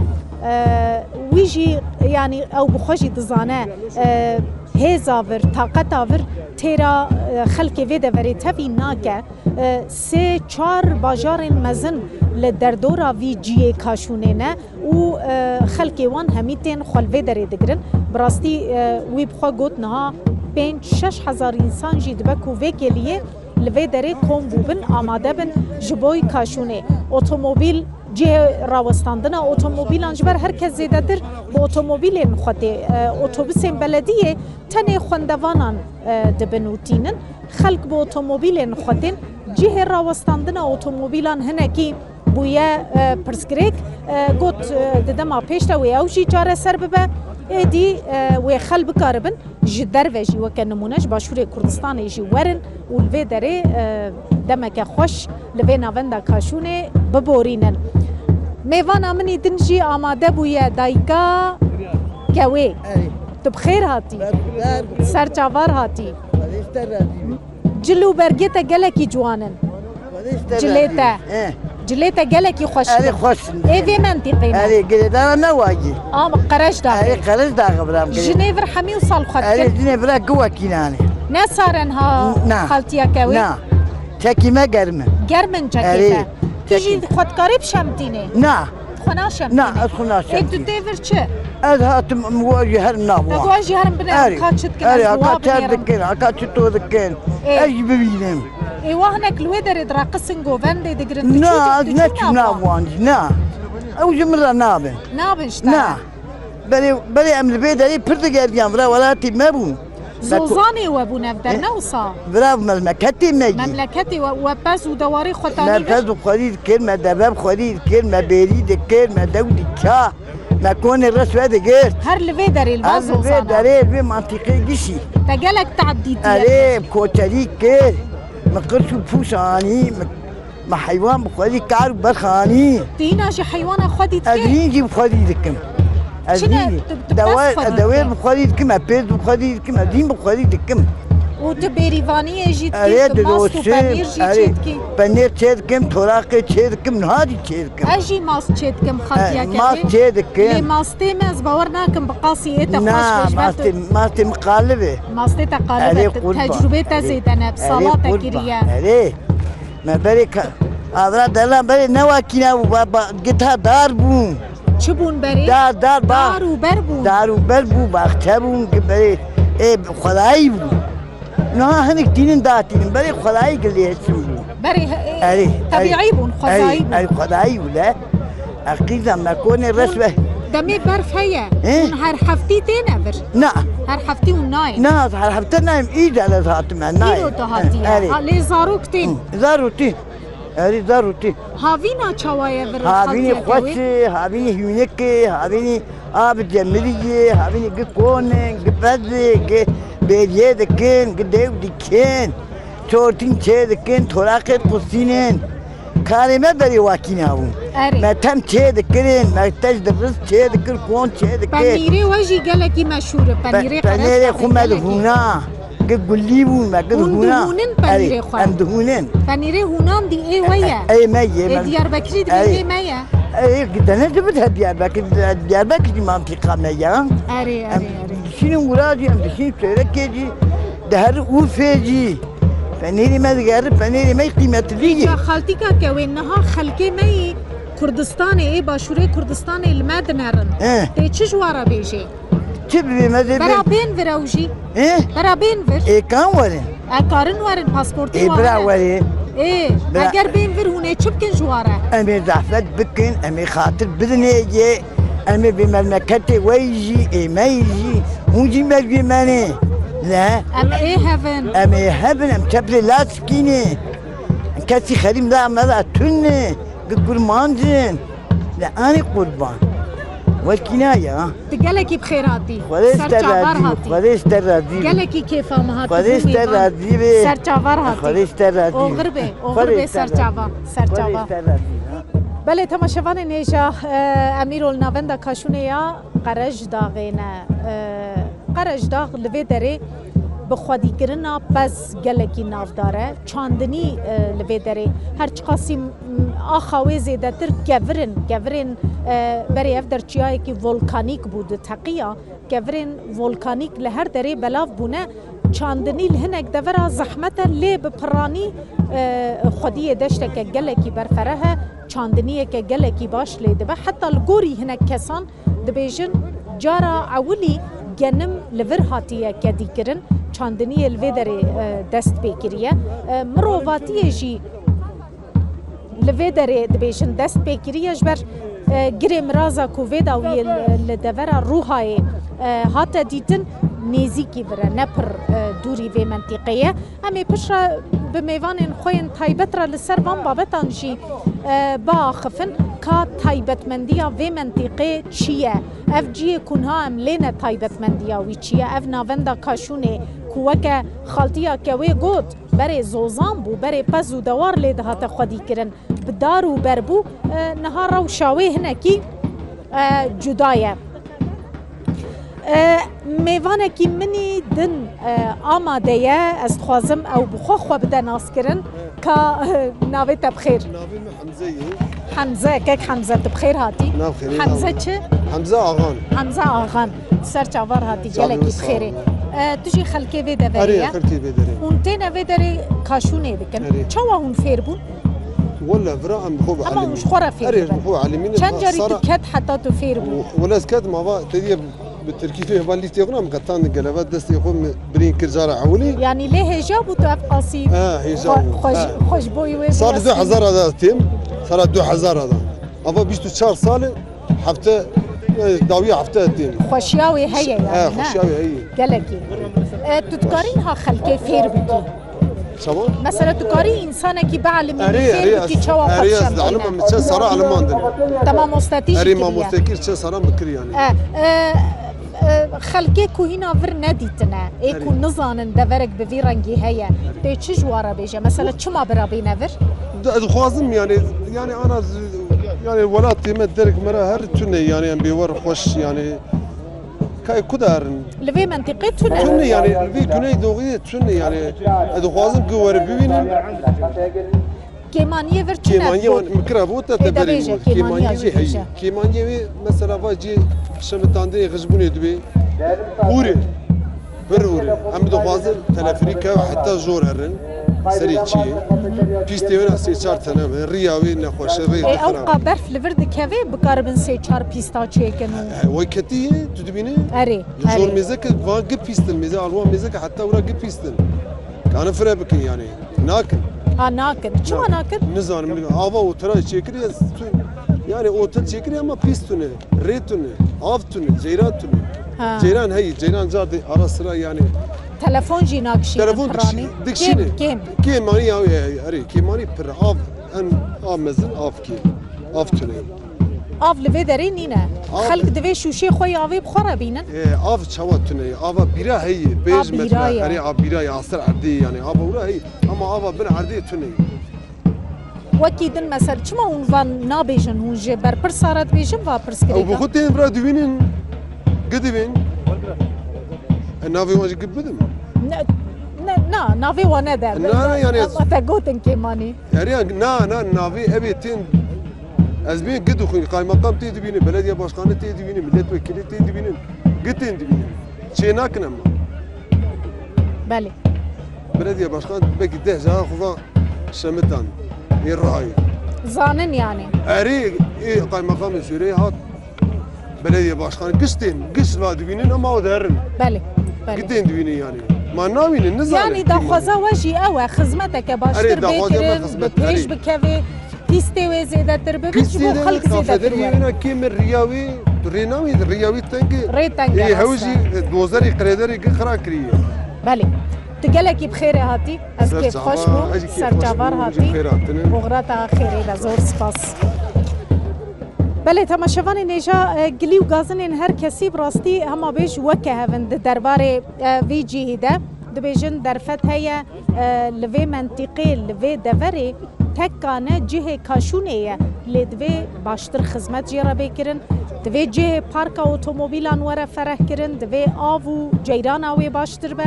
E, wî jî, yanî ew bi xwe jî dizane, e, hêza vir, taqeta vir têra, e, xelkê vê deverê tevî nake. E, sê çar bajarên mezin li derdora vî ciyê Kaşûnê ne û, e, xelkê wan hemî tên xwe li vê derê digirin. Bi rastî, e, wî bi xwe got niha pênc şeş hezar însan jî dibe ku vê kêliyê li vê derê kom bûbin, amade bin ji boy Kaşûnê. Otomobîl, cihê rawestandina otomobîlan ji ber her kes zêdetir bi otomobîlên xwe tê. E, otobusên belediyê tenê xwendevanan, e, dibin û tînin. Xelk bi otomobîlên xwe tên. Cihê rawestandina otomobîlan hinekî bûye, e, pirsgirêk. E, got, e, di dema pêş de wê ew jî çareser bibe. Êdî, e, wê xel bikaribin ji derve jî, weke nimûne ji Başûrê Kurdistanê jî werin û li vê derê, e, demeke xweş li vê navenda Kaşûnê biborînin. Mêvana min î din jî amade bûye, dayika Kewê. Erê. Tu bi xêr hatî. Ber, ber. Ser çavar hatî. Xwedê ji te razî be. Cil û bergê te gelekî ciwan in. Xwedê ji te Cilê razî te. Be. Eh. Cilê te gelekî xweş Erê in. Xweş in. Ê vê mentîqê ne? Erê, girêdana me wayî. Ama Qerejdaxê. Erê, Qerejdaxê bira em girê. Jinê vir hemî wisa li xwe dikin. Erê, jinê bira ki wekî nane. Ne saren ha Na. Xaltiya Kewê? Na. Çekî me germ in. Germ in çekê Erê. Te? Tu jî Çekî. Xwe dikarî bişemtînê? Na. Xwe naşemtînê. Na, ez xwe naşemtînim. Ê, tu tê vir çi? Ez hatim, em we jî herim nav wan. Te we jî herim bine, Erê. Ka çi dikin, Erê, ez haka dua çer binêrim. Dikin, haka çito dikin. Ê. Ez jî bibînim. Ê, wa hinek li wê derê direqisin, govendê digirin, tu çi Na, di-, ez tu çi neçûm nav nav wan? Wan jî, na. Ew ji min re nabin. Nabin ji te re? Na. Berê, berê em li vê derê pir digeriyan, vira welatê me bû. Zozanê we bûn ev der, ne wisa? Vira memleketê me yî. Memleketê we, we pez û dewarê xwe tanî vir? Me pez û xwerî dikir, me deve bi xwerî dikir, me bêrî dikir, me dew dikir. Me konê reş ve digir. Her li vê derê, li va Zozana. Her li vê derê, li vê mantîqê gişî. Te gelek te'b dîtiye. Erê, koçerî kir. Me qirs û pûş anî. Me, me heywan bi xwedî kar û berx anî. Tu hîna jî heywana xwedî dikî? Ez hîn jî bi xwedî dikim. Ez hîn jî. Çi ne, tu, tu pez xwedî dikî? Dewê bi xwedî dikim, me pêz bi xwedî dikim, ez hîn bi xwedî dikim. Û tu bêrîvaniyê jî dikî, erê, tu mast û penîr jî çê dikî? Penîr çê dikim, toraqê çê dikim, niha jî çê dikim. Ez jî mast çê dikim, xaltiya kevê. Mast çê dikim. Lê mastê me ez bawer nakim bi qasî ê te xweş be, ji ber tu... Na, mastê, mastê min qalib e. Mastê te qalib e, tecrûbê te zêde ne, bi sala te kiriye. Erê, qurban, erê. Me berê ka-, avra delan berê ne wakîna bû, ba, ba, gita dar bûn. Çi bûn berê? Dar, dar, ba-, dar û ber bûn. Dar û ber bû, baxçe bûn, ki berê, ê, xwedayî bûn. Niha hinek tînin datînin, berê xwedayî gilê heçin bû. Berê, e, erê, tebîî bûn, xwezayî bûn. Erê, xwedayî bû le. Eqîza me konê reş ve. Demê berf heye. He? Hûn her heftî têne vir? Na. Her heftî hûn nayên? Na, her hefte nayêm. Îca ez hatime, nayêm. Îro tu hatiye. Erê. Ha, lê zarok tên? Hı, zarok tî. Erê, zarok tî. Havîna çawa ye vir? Havînî xweş e, havînî hûnik e, havînî Abi cemirî ye, havînî gi kon in, gi pez e, gi bêriyê dikin, gi dew dikin, çortîn çê dikin, toraqê qusînin. Karê me berê wakîna bû. Erê. Me tem çê dikirin, me tej di riz çê dikir, kon çê dikir. Penîrê we jî gelekî meşhûr e, pe-, penîrê qerez penîrê xwe me dihûna. Gi gulî bûn me, gi dihûna. Hûn dihûnin penîrê xwe? Erê, em dihûnin. Penîrê hûnan dî ê we ye? Ê me ye. Ê Diyarbekirî dibê ê me ye? Ê, dene dibit he Diyarbekir, Diyarbekir jî mantîqa me ya. Erê, erê, erê. Em dişînin wira jî, em dişînin Sêrekê jî, diherin Urfê jî. Penîrê me digerin, penîrê me qîmetlî ye. Îca xaltîka kewê niha xelkê me yî Kurdistanê, ê başûrê Kurdistanê li me dinerin. He. Tê çi ji wan re bêjê? Çi bibê me dê bê? Bera bên vir ew jî. He? Bera bên vir. Ê kan werin? E karin werin, pasportê wan hene. Ê bira werin. Ê, eger bên vir hûn ê çi bikin ji wan re? Em ê zehmet bikin, em ê xatir bidinê yê, em ê vê memleketê we yî jî, ê me yî jî, hûn jî mergê me ne. Ne? Em ê hevin. Em ê hevin, em çeprê la sikînê. Kesî xerîb da me da tune, gi kurmancin. Le anî qurban. Wekîna ya. Tu gelekî bi xêr hatî. Xwedê ji te razî be. Ser çavar hatî. Xwedê ji te razî be. Gelekî kêfa min hat. Xwedê ji te razî be. Ser çavar hatî. Xwedê ji te razî be. Oxir be, oxir be ser çava. Ser çava. Xwedê ji te razî be. Belê temaşevanên hêja, e, em îro li navenda Kaşûnê ya Qerejdaxê ne. E, Qerejdax li vê derê bi xwedîkirina pez gelekî navdar e. Çandinî, e, li vê derê her çiqasî, m, axa wê zêdetir kevir in. Kevirên, e, berê ev der çiyayekî volkanîk bû, diteqiya. Kevirên volkanîk li her derê belav bûne. Çandinî li hinek devera zehmet e, lê bi piranî, e, xwediyê deşteke gelekî berfereh e. Çandiniyeke gelekî baş lê dibe. Heta li gorî hinek kesan dibêjin, cara ewilî genim li vir hatiye kedîkirin, çandiniyê li vê derê, e, dest pê kiriye. E, mirovatiyê jî li vê derê dibêjin dest pê kiriye, ji ber, e, girê miraza ku vê dawiyê li, li devera Rûhayê, e, hate dîtin, nêzîkî vir e, ne pir, e, dûrî vê mentîqê ye. Em ê piştre bi mêvanên xwe yên taybet re li ser van babetan jî, e, biaxifin ka taybetmendiya vê mentîqê çi ye? Ev cihê ku niha em lê ne taybetmendiya wî çi ye? Ev navenda Kaşûnê ku weke xaltiya kewê got, berê zozan bû, berê pez û dewar lê dihate xwedîkirin, bi dar û ber bû, e, niha rewşa wê hinekî, e, cuda ye. E, mêvanekî min î din, e, amade ye. Ez dixwazim ew bi xwe xwe bide naskirin. Ka, e, navê te bi xêr? Navê min Hemze ye. Hemze, kek Hemze, tu bi xêr hatî. Nav xêrê, Hemze nav. Çi? Hemze Axan. Hemze Axan. Ser çavar hatî, gelekî bi xêrê. E, tu jî xelkê vê deverê ye. Erê, xelkê vê derê. Hûn têne vê derê kaşûnê dikin. Erê. Çawa hûn fêr bûn? Wele vira em bi xwe bi elimî. Hema hûn ji xwe re fêr dibin. Erê, ji xwe bi elimî. Çend carî tu ket heta tu fêr bû? Wele ez ketim ava te diye bi tirkî tu hêva lîstê xwe nam qetan geleve destê xwe mi birîn kir cara ewilî. Yanî lê hêja bû tu ev qasî. He, hêja bû. Xwe, xwe, xwe ji bo wê. Sal du hezar da têm, sala du hezar da. Ava bîst û çar sal e, hefte, e, dawiya hefte têm. Xweşiya wê heye yanî, ne? He, xweşiya wê heye. Gelekî. E, tu dikarî niha xelkê fêr bikî? Çawa? Mesela tu karî însanekî bielîmî, erê, fêr erê, bikî ez, çawa erê, xwe ez dişemlîne? Elima min çend sala elimandin. Te mamostetî jî kiriye? Erê, mamostekî çend sala min kir yanî. E, e, e, xelkê ku hîna vir nedîtine, ê ku, erê, nizanin deverek bi vî rengî heye, tê çi ji wan re bêje? Mesela çima bira bîne vir? Ez dixwazim yanî, yanî ana z-, yanî welatê me derek me re her tune yanî em bêwer xweş yanî. Kay ku darin? Li vê mentiqê tune. Tune yanî, li vê Güneydoğu'yê tune yanî. Ez dixwazim ku were bibînin. Kêmaniyê vir tune. Kêmaniyê wan min kira bo te, te berê bêje, kêmaniya jî heye. Kêmaniyê wê mesela va cê şemitandinê xizbûnê dibê. Hûrê. Pir hûrê. Em dixwazin teleferîk hev heta jor herin. Serê çiyê. Pîstê wê ne sê çar tane be. Riya wê nexweş e, rê. Ê, ew xirab. Qa berf li vir dikeve, bikaribin sê çar pîsta çêkin û. He, he, wê ketî ye, tu dibînî? Erê, erê. Li jor mêzeke van gi pîstin, mêze alwa mêzeke heta wira gi pîstin. Kanin fire bikin yanî. Nakin. Ha, nakin. Çima nakin? Nizanim, ava otela çêkirî, ez tu, yanî otel çêkirî ama pîs tune, rê tune, av tune, ceyran tune. Ha. Ceyran heyî, ceyran ca de ara sıra yanî. Telefon jî nakişînin. Telefon piranî. Dikişî-, dikişîne. Kêm, kêm. Kêmanî ya, ya, erê, kêmanî pir av, en av mezin av kêm, av tune. Av li vê derê nîne. Av. Xelk divê şûşê xwe ya avê bi xwe re bînin. E, av çawa tune ye? Ava bîra heye, pêş metre. A bîra ye. Erê, a bîra ye, asir erdê yanî. Ava ura heye. Ama ava bin erdê tune ye. Wekî din mesela, çima hûn van nabêjin, hûn ji berpirsa re dibêjin va pirsgirêka? Ew bi xwe tên vira dibînin, gi dibîn. E, navê wan jî gi bidim. Ne, ne, na, navê wan nede. Na, ne, yanî ez. Ama te gotin kêmanî. Erê, na, na, navê ev ê tên. Ez bê gi dixwîn, kaymakam tê dibînin, belediye başkanı tê dibînin, milletvekili tê dibînin. Gi tên dibînin. Çê nakin em. Belê. Belediye başkan belkî deh cara xwe va şemitan. Ê rayê. Zanin yanî. Erê, ê kaymakamê Sûriyeyê hat. Belediye başkanı giş tên, giş va dibînin ama o derin. Belê, belê. Gi tên dibînin yanî. Ma nabînin, nizanin. Yanî daxwaza we jî ew e, xizmeteke baştir bê kirin, bi pêş bikeve. Pîstê wê zêdetir bibe, ji bo xelk zêdetir were. Kafeterya wîna kêm e, riya wî, tu rê namî, riya wî teng e. Rê teng e, rast e. Ê hew jî, e, dozerê qirêderê gi xira kiriye. Belê. Tu gelekî bi xêrê hatî. Ez kêfxweş bûm. Serçava, ez jî kêfxweş bûm, serçavar hatî. Oxira te xêrê be, zor spas. Belê, temaşevanên hêja, e, gilî û gazinên her kesî bi rastî hema bêj weke hev in di derbarê, e, vî cihî de. Dibêjin derfet heye, e, li vê mentîqê, li vê deverê teka ne cihê kaşûnê ye, lê divê baştir xizmet jê re bê kirin, divê cihê parka otomobîlan were fereh kirin, divê av û ceyrana wê baştir be,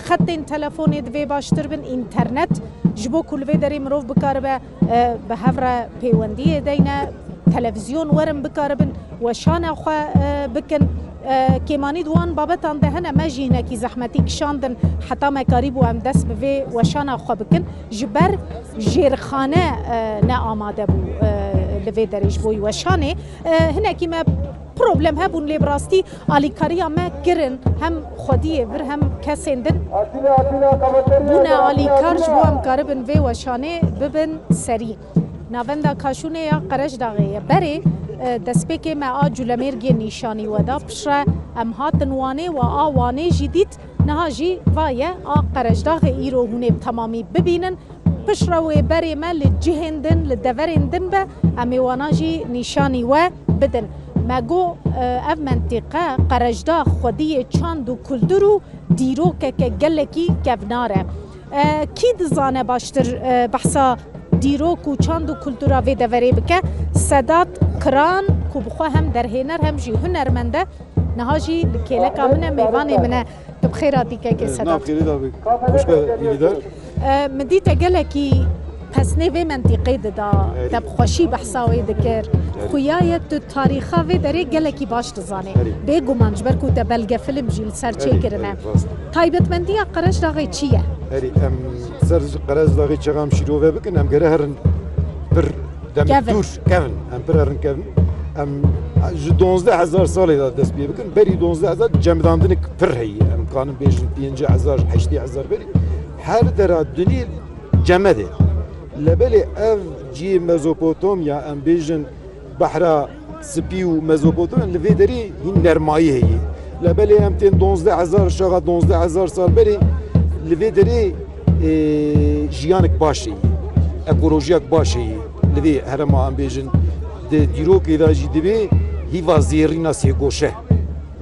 xetên telefonê divê baştir bin, înternet, ji bo ku li vê derê mirov bikaribe, e, bi hev re pêwendiyê deyne, televîzyon werin bikaribin weşana xwe, e, bikin. E, kêmanî di wan babetan de hene, me jî hinekî zehmetî kişandin heta me karîbû em dest bi vê weşana xwe bikin. Ji ber jêrxane, e, ne amade bû, e, li vê derê ji bo weşanê. E, hinekî me problem hebûn, lê bi rastî alîkariya me kirin, hem xwediyê vir hem kesên din bûne alîkar ji bo em karibin vê weşanê bibin serî. Navenda Kaşûnê ya Qerejdaxê ye. Berê, e, destpêkê me a Culemêrgê nîşanî we da. Piştre em hatin Wanê, we a Wanê jî dît. Niha jî va ye, a Qerejdaxê îro hûn ê bi temamî bibînin. Piştre wê berê me li cihên din, li deverên din be, em ê wana jî nîşanî we bidin. Me got, e, ev mentîqe, Qerejdax, xwediyê çand û kultur û dîrokeke gelekî kevnar e. E, kî dizane baştir, e, behsa dîrok û çand û kultura vê deverê bike? Sedat Kiran, ku bi xwe hem derhêner hem jî hunermend e, niha jî li kêleka min e, mêvanê min e. Tu bi xêr hatî kekê Sedat. Nav xêrê de be. Xweş be, Îlîdar. E, min dî te gelekî pesnê vê mentîqê dida, erê, te bi xweşî behsa wê dikir. Erê. Xuya ye tu tarîxa vê derê gelekî baş dizanî. Erê. Bêguman ji ber ku te belgefilm jî li ser, erê, çêkirine. Erê, rast. Taybetmendiya Qerejdaxê çi ye? Erê, em ser Qerejdaxê çaxa em şîrove bikin, em gere herin pir demê dûr kevin. Em pir herin kevin. Em ji donzdeh hezar salê de dest pê bikin. Berî donzdeh hezar cemdandinek pir heye. Em kanin bêjin pêncî hezar, heştê hezar berî. Her dera dunê cemed e. Lebelê ev cihê Mezopotamya, em bêjin Behra Spî û Mezopotamya, li vê derê hîn nermayî heye. Lebelê em tên donzdeh hezar, şaxa donzdeh hezar sal berê li vê derê, e, jiyanek baş heye, ekolojiyak baş heye. Li vê herema em bêjin di dîrokê de jî dibê hîva zêrîna sêgoşe.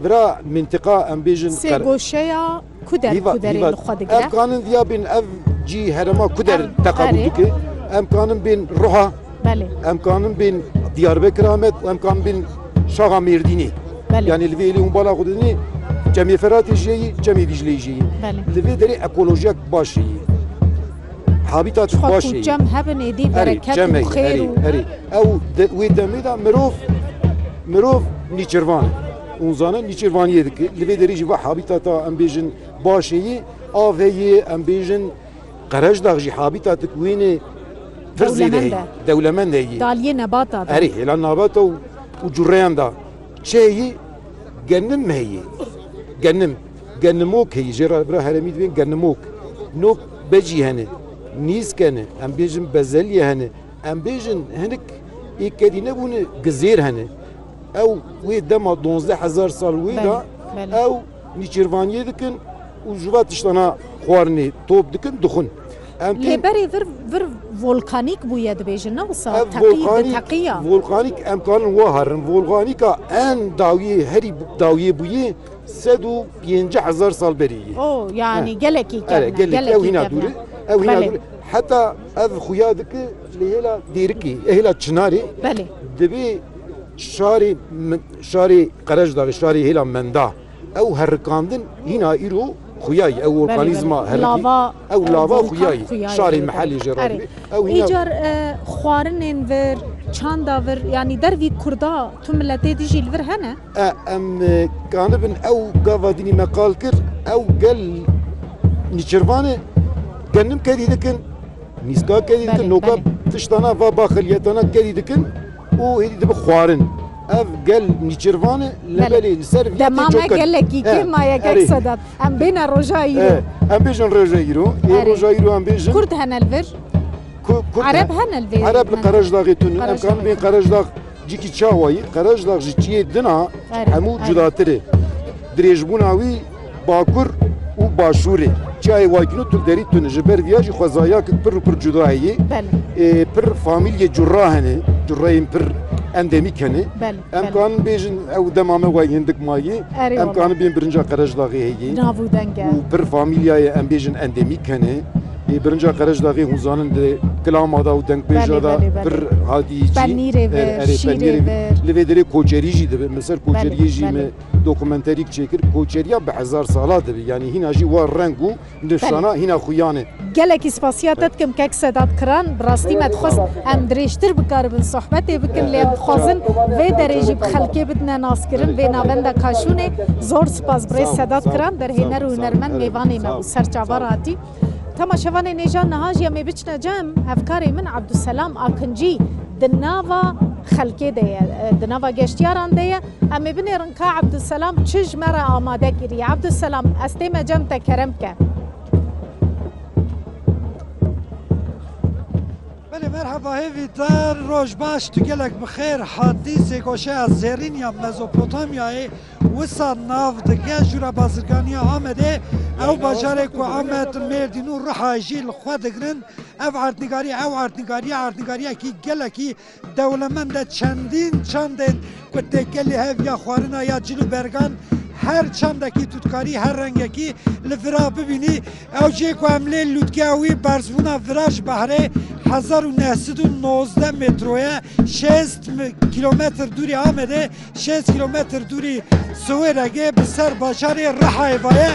Vira mintiqa em bêjin qer- Sêgoşeya ku der, hîva, ku derê hîva, li xwe digire? Em kanin viya bên ev cî herema ku der Em, teqebûl erê. dike. Em kanin bên Ruha, Belê. Em kanin bên Diyarbekir Amed û em kanin bên Şaxa Mêrdînê. Belê. Yani li vê êlê hûn bala xwe didinê, Çemê Feratê jî heyî, Çemê Dîcleyê jî heyî. Belê. Li vê derê ekolojiyak baş heyî. Habitat Xwe baş ku heyî. Çem hebin êdî Erê, bereket çem û heyî, xêr erê, û erê. Ew de, wê demê de mirov, mirov nîçirvan. Hûn zanin nîçirvaniyê dike. Li vê derê jî va habitata em bêjin baş heyî, av heyî, em bêjin Qerejdax jî habîtatik wînê pir zêde heye. Dewlemend e. Dewlemend heye. Daliyê nebata de. Erê, hêla nabata û, û curreyan da. Çi heye? Genim heye. Genim. Genimok heye. Jê re bira heremî dibên genimok. Nok becî hene. Nîsk hene. Em bêjin bezelye hene. Em bêjin hinek ê kedî nebûne, gizêr hene. Ew wê dema duwazdeh hezar sal wê de Belê, belê. ew nîçirvaniyê dikin û ji va tiştana xwarinê top dikin, dixwin. Em Lê tên berê vir, vir volkanîk bûye dibêjin, ne wisa? Ev Teqî, volkanîk, teqiya. Volkanîk em karin wa herin. Volkanîka en dawiyê, herî dawiyê bûye sed û pêncî hezar sal berê ye. O, yani Heh. gelekî Erê, kevne, gelekî, gelekî ew hîna kevne. dûr e. Ew hîna Belê. dûr e. Heta ev xuya dike li hêla Dêrikê, hêla Çinarê. Belê. Dibê şarê min, şarê Qerejdaxê, şarê hêla Menda. Ew herikandin hîna îro xuya ye. Ew Belê, organîzma belê. herikî. Lava, ew lava volkan xuya ye. xuya ye Şarê lê de. mehelê jê Erê. radibê. Ew hîna Îcar, e, xwarinên vir, çanda vir, yani dervî kurda tu miletê dijî li vir hene? E, em, e, kanibin ew gava dinî me qal kir, ew gel nîçirvan e, genim kedî dikin, nîska kedî dikin, Belê, noka belê. tiştana va baxiliyetana kedî dikin û hêdî dibi xwarin. Ev gel nîçirvan e, Belê. lebelê li ser vî Dema tê me çok gelekî He, kêm maye kek erê. Sedat. Em bêne roja îro. He, em bêjin roja îro. Ê Erê. roja îro em bêjin. Kurd hene li vir? Ku-, Kurd Ereb he-, hene li vê Ereb li min. Qerejdaxê tune. Em Qerejdaxê kan bên tune. Qerejdax Cîkî çawa ye? Qerejdax ji çiyê din a Erê, hemû erê. cudatir e. Dirêjbûna wî bakur û başûr e. Çiyayê Waykîno tu derî tune. Ji ber viya jî xwezayakek pir û pir cuda heye. Belê. Ê, pir famîliyê cura hene. Cureyên pir endemîk hene. Belê, Em belê. kanin bêjin ew dema me way hindik maye. Erê Em wala. kanin bên birinca Qerejdaxê heye. Nav û deng e. Û pir famîliyayê em bêjin endemîk hene. Ê, birinca Qerejdaxê hûn zanin di kilama da û dengbêja Belê, da belê, belê. pir hatî cî. Penîrê Er-, vir, erê, şîrê penîrê vir. vir. Li vê derê koçerî jî dibe. Min ser Belê, koçeriyê jî belê. me dokumenterîk çêkir. Koçeriya bi hezar sala dibe. Yani hîna jî wa reng û nişana Belê. hîna xuyan e. Gelekî spasiya te dikim kek Sedat Kiran. Bi rastî me dixwest em dirêjtir bikaribin sohbetê bikin, lê em dixwazin vê derê jî bi xelkê bidine naskirin vê navenda Kaşûnê. Zor spas birêz Sedat Kiran, derhêner û hunermend mêvanê me bû. Ser çavan hatî. Temaşevanên hêja, niha jî em ê biçine cem hevkarê min Abdulselam Akincî di nava xelkê de ye, di nava geştiyaran de ye. Em ê binêrin ka Abdulselam çi ji me re amade kiriye. Abdulselam, ez tême cem te, kerem ke. Belê, merheba, hêvîdar, roj baş, tu gelek bi xêr hatî. Sêgoşeya zêrîn ya Mezopotamyayê wisa nav dike jûra bazirganiya Amedê. Ew bajarê ku Amed, Mêrdîn û Rihayê jî li xwe digirin. Ev erdnîgarî, ew erdnîgarî, erdnîgariyekî gelekî dewlemend e. Çendîn çandên ku têkilî hev ya xwarina ya cil û bergan, her çandekî tu dikarî her rengekî li vira bibînî. Ew cihê ku em lê lûtkeya wî berzbûna vira ji behrê hezar û neh sed û nozdeh metro ye, şêst kilometr dûrî Amedê, şêst kilometr dûrî Siwêregê, bi ser bajarê Rihayê ve ye.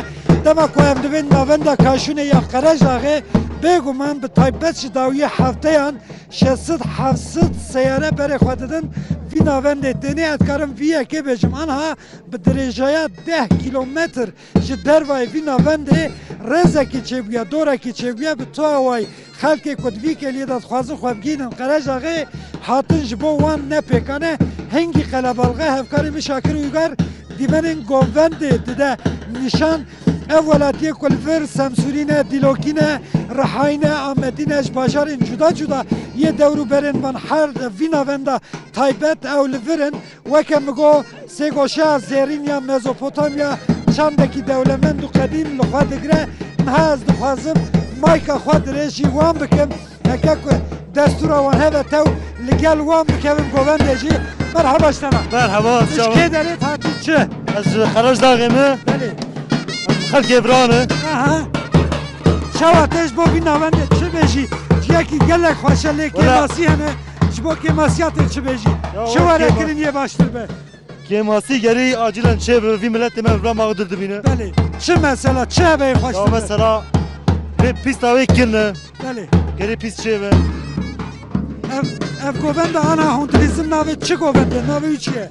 Dema ku em dibên navenda Kaşûnê ya Qerejdaxê, bêguman bi taybet ji dawiyê hefteyan şeş sed heft sed seyare berê xwe didin vî navendê. Tenê ez dikarim vî yekê bêjim, anha bi dirêjaya deh kilometr ji dervayê vî navendê rêzekî çêbûye, dorekî çêbûye, bi tu awayî xelkê ku di vî kêliyê de dixwazin xwe bigihînin Qerejdaxê, hatin ji bo wan ne pêkan e. Hingî qelebalix e. Hevkarê min Şakir Uygar dîmenên govendê dide nîşan. Ev welatiyê ku li vir Semsûrî ne, Dîlokî ne, Rihayî ne, Amedî ne, ji bajarên cuda cuda yê dewr û berên van her vî navenda taybet ew li vir in. Weke min got, sêgoşeya zêrîn ya Mezopotamya çandekî dewlemend û qedîm li xwe digire. Niha ez dixwazim mayka xwe dirêjî wan bikim. Heke ku destûra wan hebe tew li gel wan bikevin govendê jî. Merheba ji te re. Merheba, Ji çawa? Kê derê hatî çi? Ez ji Qerejdaxê me. Belê. Xelkê vira ne. Aha. Çawa te ji bo vî navendê çi bêjî? Ciyekî gelek xweş e lê Wala- kêmasî hene. Ji bo kêmasiya te çi bêjî? Ya, Çi o were kêma- kirin yê baştir be? Kêmasî gerî acilen çêbe, vî miletê me vira mexdur dibîne. Belê. Çi mesela, çi hebe yê xweş Ya dibe? Mesela, vê pîsta wê kirine. Belê. Gerî pîs çêbe. Ev, ev govenda ana Hundurizm navê çi govende? Navê wî çi ye?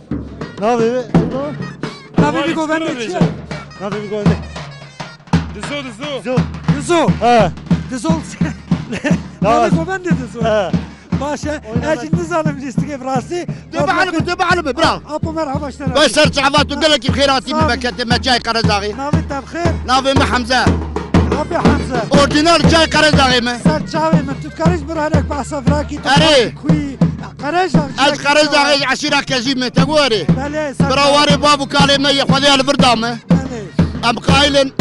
Navê wê? Navê vî govendê çi ye? Navê vî govendê. Dizo, dizo. Dizo. Dizo. He. Dizo. Navê govendê Dizo. He. Baş e. Oyna Ez jî ben. nizanim lîstikê bi rastî. Tu bielime, tu bielime, bira. Apo merhaba ji te re. Baş ser çava tu gelekî xêr hatî Sağ ol. Memleketê me çay Qerezdaxê. Navê te bi xêr? Navê me Hemze. Apê Hemze. Orîjinal çay Qerezdaxê me. Ser çavê min. Tu dikarî ji bira hinek behsa virakî tu Erê. Kuî. Qerejdax. Ez Qerejdaxê ji eşîra Kezî me. Te gorê. Belê, ser Bira çavê. Warê bav û kalê me yê Xwedê li vir da me. Belê. Em qaîlin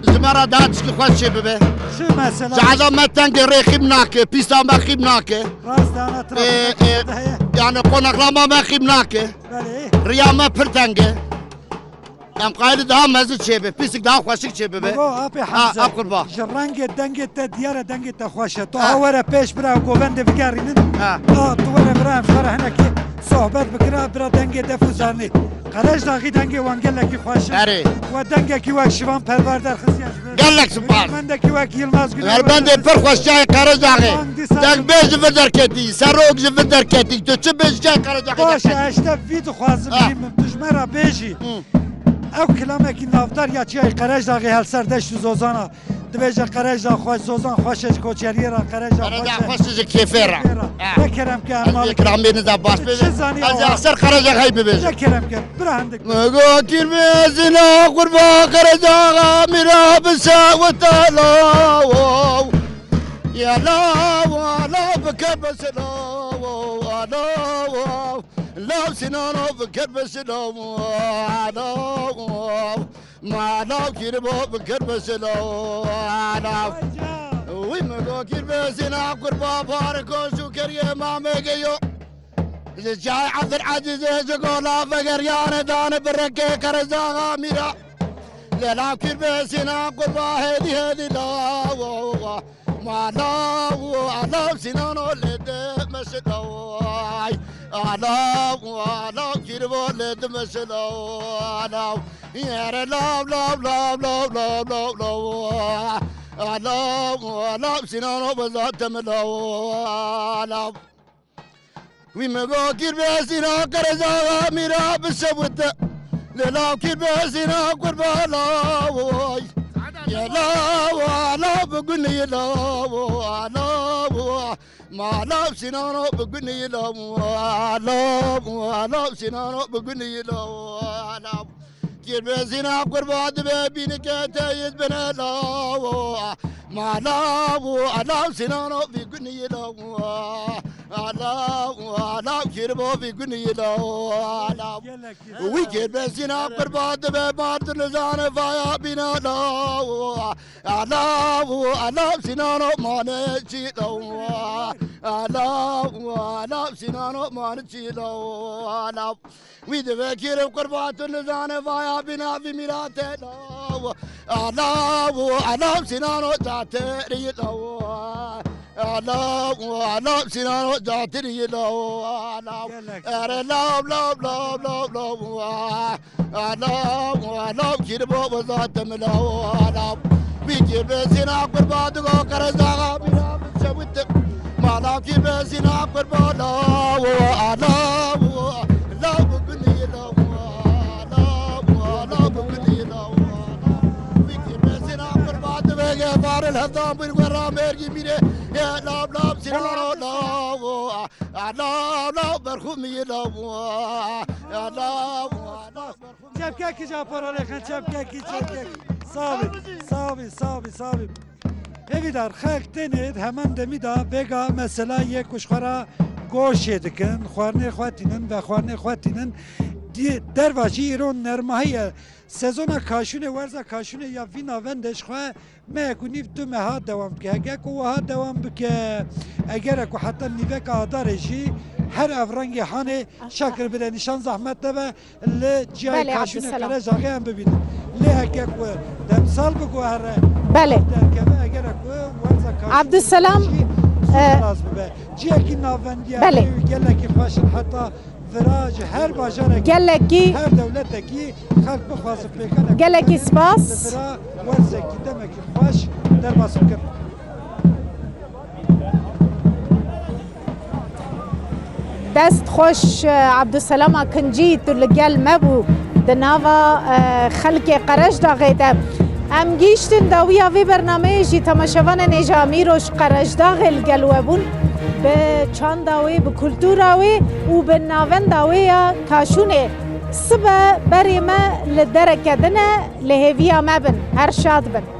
ji me re daha tişkî xweş çê bibe. Çi mesela? Ji eza me tengê rê xîm nake, pîsta me xîm nake. Rast e, ana Ee, trafîk ee, heye. Yani qonaxlama me xîm nake. Belê. Riya me pir teng e. Em qaîlin daha mezin çê be, pîsik daha xweşik çê bibe. Baba, apê Ha, Hemze. Ap qurba. Ji rengê dengê te diyar e, dengê te xweş e. To Ha. ha were pêş bira govendê bigerînin. Ha. Ha, tu were bira em xwe re hinekî sohbet bikira, bira dengê def û zarnê. Qerejdaxî dengê wan gelekî xweş e. Erê. We dengekî wek Şivan Perwer derxistiye ji vir. Gelek spas. Hunermendekî wek Yilmaz Güney. Hunermendê pir xweş çayê Qerejdaxê. Deng bê ji vir derketî, serok ji vir derketî. Tu çi bê ji çayê Qerejdaxê Baş e, derketî? Eşte vî dixwazim Ha. bînim, tu ji me re bêjî. Hı. Ew kilamekî navdar ya çiyayê Qerejdaxê hel ser deşt û zozana. Dibêje Qerejdax xweş, zozan xweş e, ji koçeriyê re Qerejdax Qerejdax xweş e. Xweş e ji kêfê re. Kêfê re. Ha. Ne kerem ke Ez her malik. Kilamê nida baş bêje. Çi zanî Ez awa? Ser Qerejdaxê bibêjim. Ne kerem ke, bira hindik. Mego kîr bê zîna qurba Qerejdaxa mîra bi sewita lawo. Ya lawo, law bike bi selawo, lawo. Law Sînano bike bi selawo, lawo. Ma law kîr bo bikir bi silo, law. Wî mi go kîr bi sîna qurba bar ko şûkeriyê mamê geyo. Ji çay Ebdil Ezîzê ji gola vegeriyane dane bi reke Qerejdaxa mîra. Lê law kîr bi sîna qurba hêdî hêdî law. Ma law, a law Sînano lê di meşido. Ay, a law, a law kîr bo lê di meşido. A law. Yere law, law, law. A law, a law, Sînano bezate mi law, a law. Wî mi go kîr be Sîna Qerejdaxa mîra bi sewite. Lê law kîr be Sîna qurba law, oy. Ye law, a law bi gunî law, a law. Ma law Sînano bi gunî law, a law, a law Sînano bi gunî law, a law. Kîrbêzîna qurba dibe bînike te yid bine lawo. Ma lawo, a law Sînano vî gunî lawo. A law, a law kîrbo vî gunî lawo. A law. Wî kîrbêzîna qurba dibe mar tu nizane vaya bîna lawo. A lawo, a law Sînano mane çî lawo. A lawo, a law Sînano mane çî lawo. A law. Wî divekîrim qurban tu nizane vaya bîna vî mîrate law. Alaw, alaw Sînano caterî law. Alaw, alaw Sînano caterî law. Alaw. Gelek. Ere law, law, law, law, law. Alaw, alaw kîrbo wezate mi law. Alaw. Wî kîr be Sîna qurban digo Qerezdaxa mîna. Çewit mala kî be Sîna qurba law, a law, law bi gunî law, a law, law bi gunî law. Wî kî be Sîna qurba divege baril hevdan bir wera mergî mîre. Ya law, law Sîna law, a law, law berxumî law, a law, law berxumî. Çepkekî ca paralêxin, çepkekî, çepkekî. Sax bî, sax bî, sax bî, sax bî. Hêvîdar, xelk tênê heman demî de vêga mesela yê ku ji xwe re goşê dikin, xwarinê xwe tînin, vexwarinê xwe tînin. Di-, derva jî îro nermahî ye. Sezona kaşûnê, werza kaşûnê ya vî navendê ji xwe mehek û nîv du meha dewam bike. Heke ku wiha dewam bike, egere ku heta nîveka adarê jî her ev rengê hanê şekil bide, nîşan zehmet nebe. Li ciyayê Belê, kaşûnê Abdulselam. Qerecaxê em bibînin. Lê heke ku demsal biguhere, Belê. Derkeve, egere ku werza kaşûnê Abdulselam, jî zû e, xilas bibe. Ciyekî navendiye Belê. Gelekî xweş in, heta vira ji her bajarekî, Gelekî her dewletekî xelk bixwazin pêkane. Gelekî spas. Li vira werzekî demekî xweş derbas bikin. Dest xweş, e, Abdulselama Kincî, tu li gel me bû di nava, e, xelkê Qereşdaxê de. Em gihîştin dawiya vê bernameyê jî, temaşevanên hêja em îro ji Qereşdaxê li gel we bûn. Bi çanda wê, bi kultura wê û bi navenda wê ya kaşûnê. Sibe berê me li dereke din e, li hêviya me bin. Her şad bin.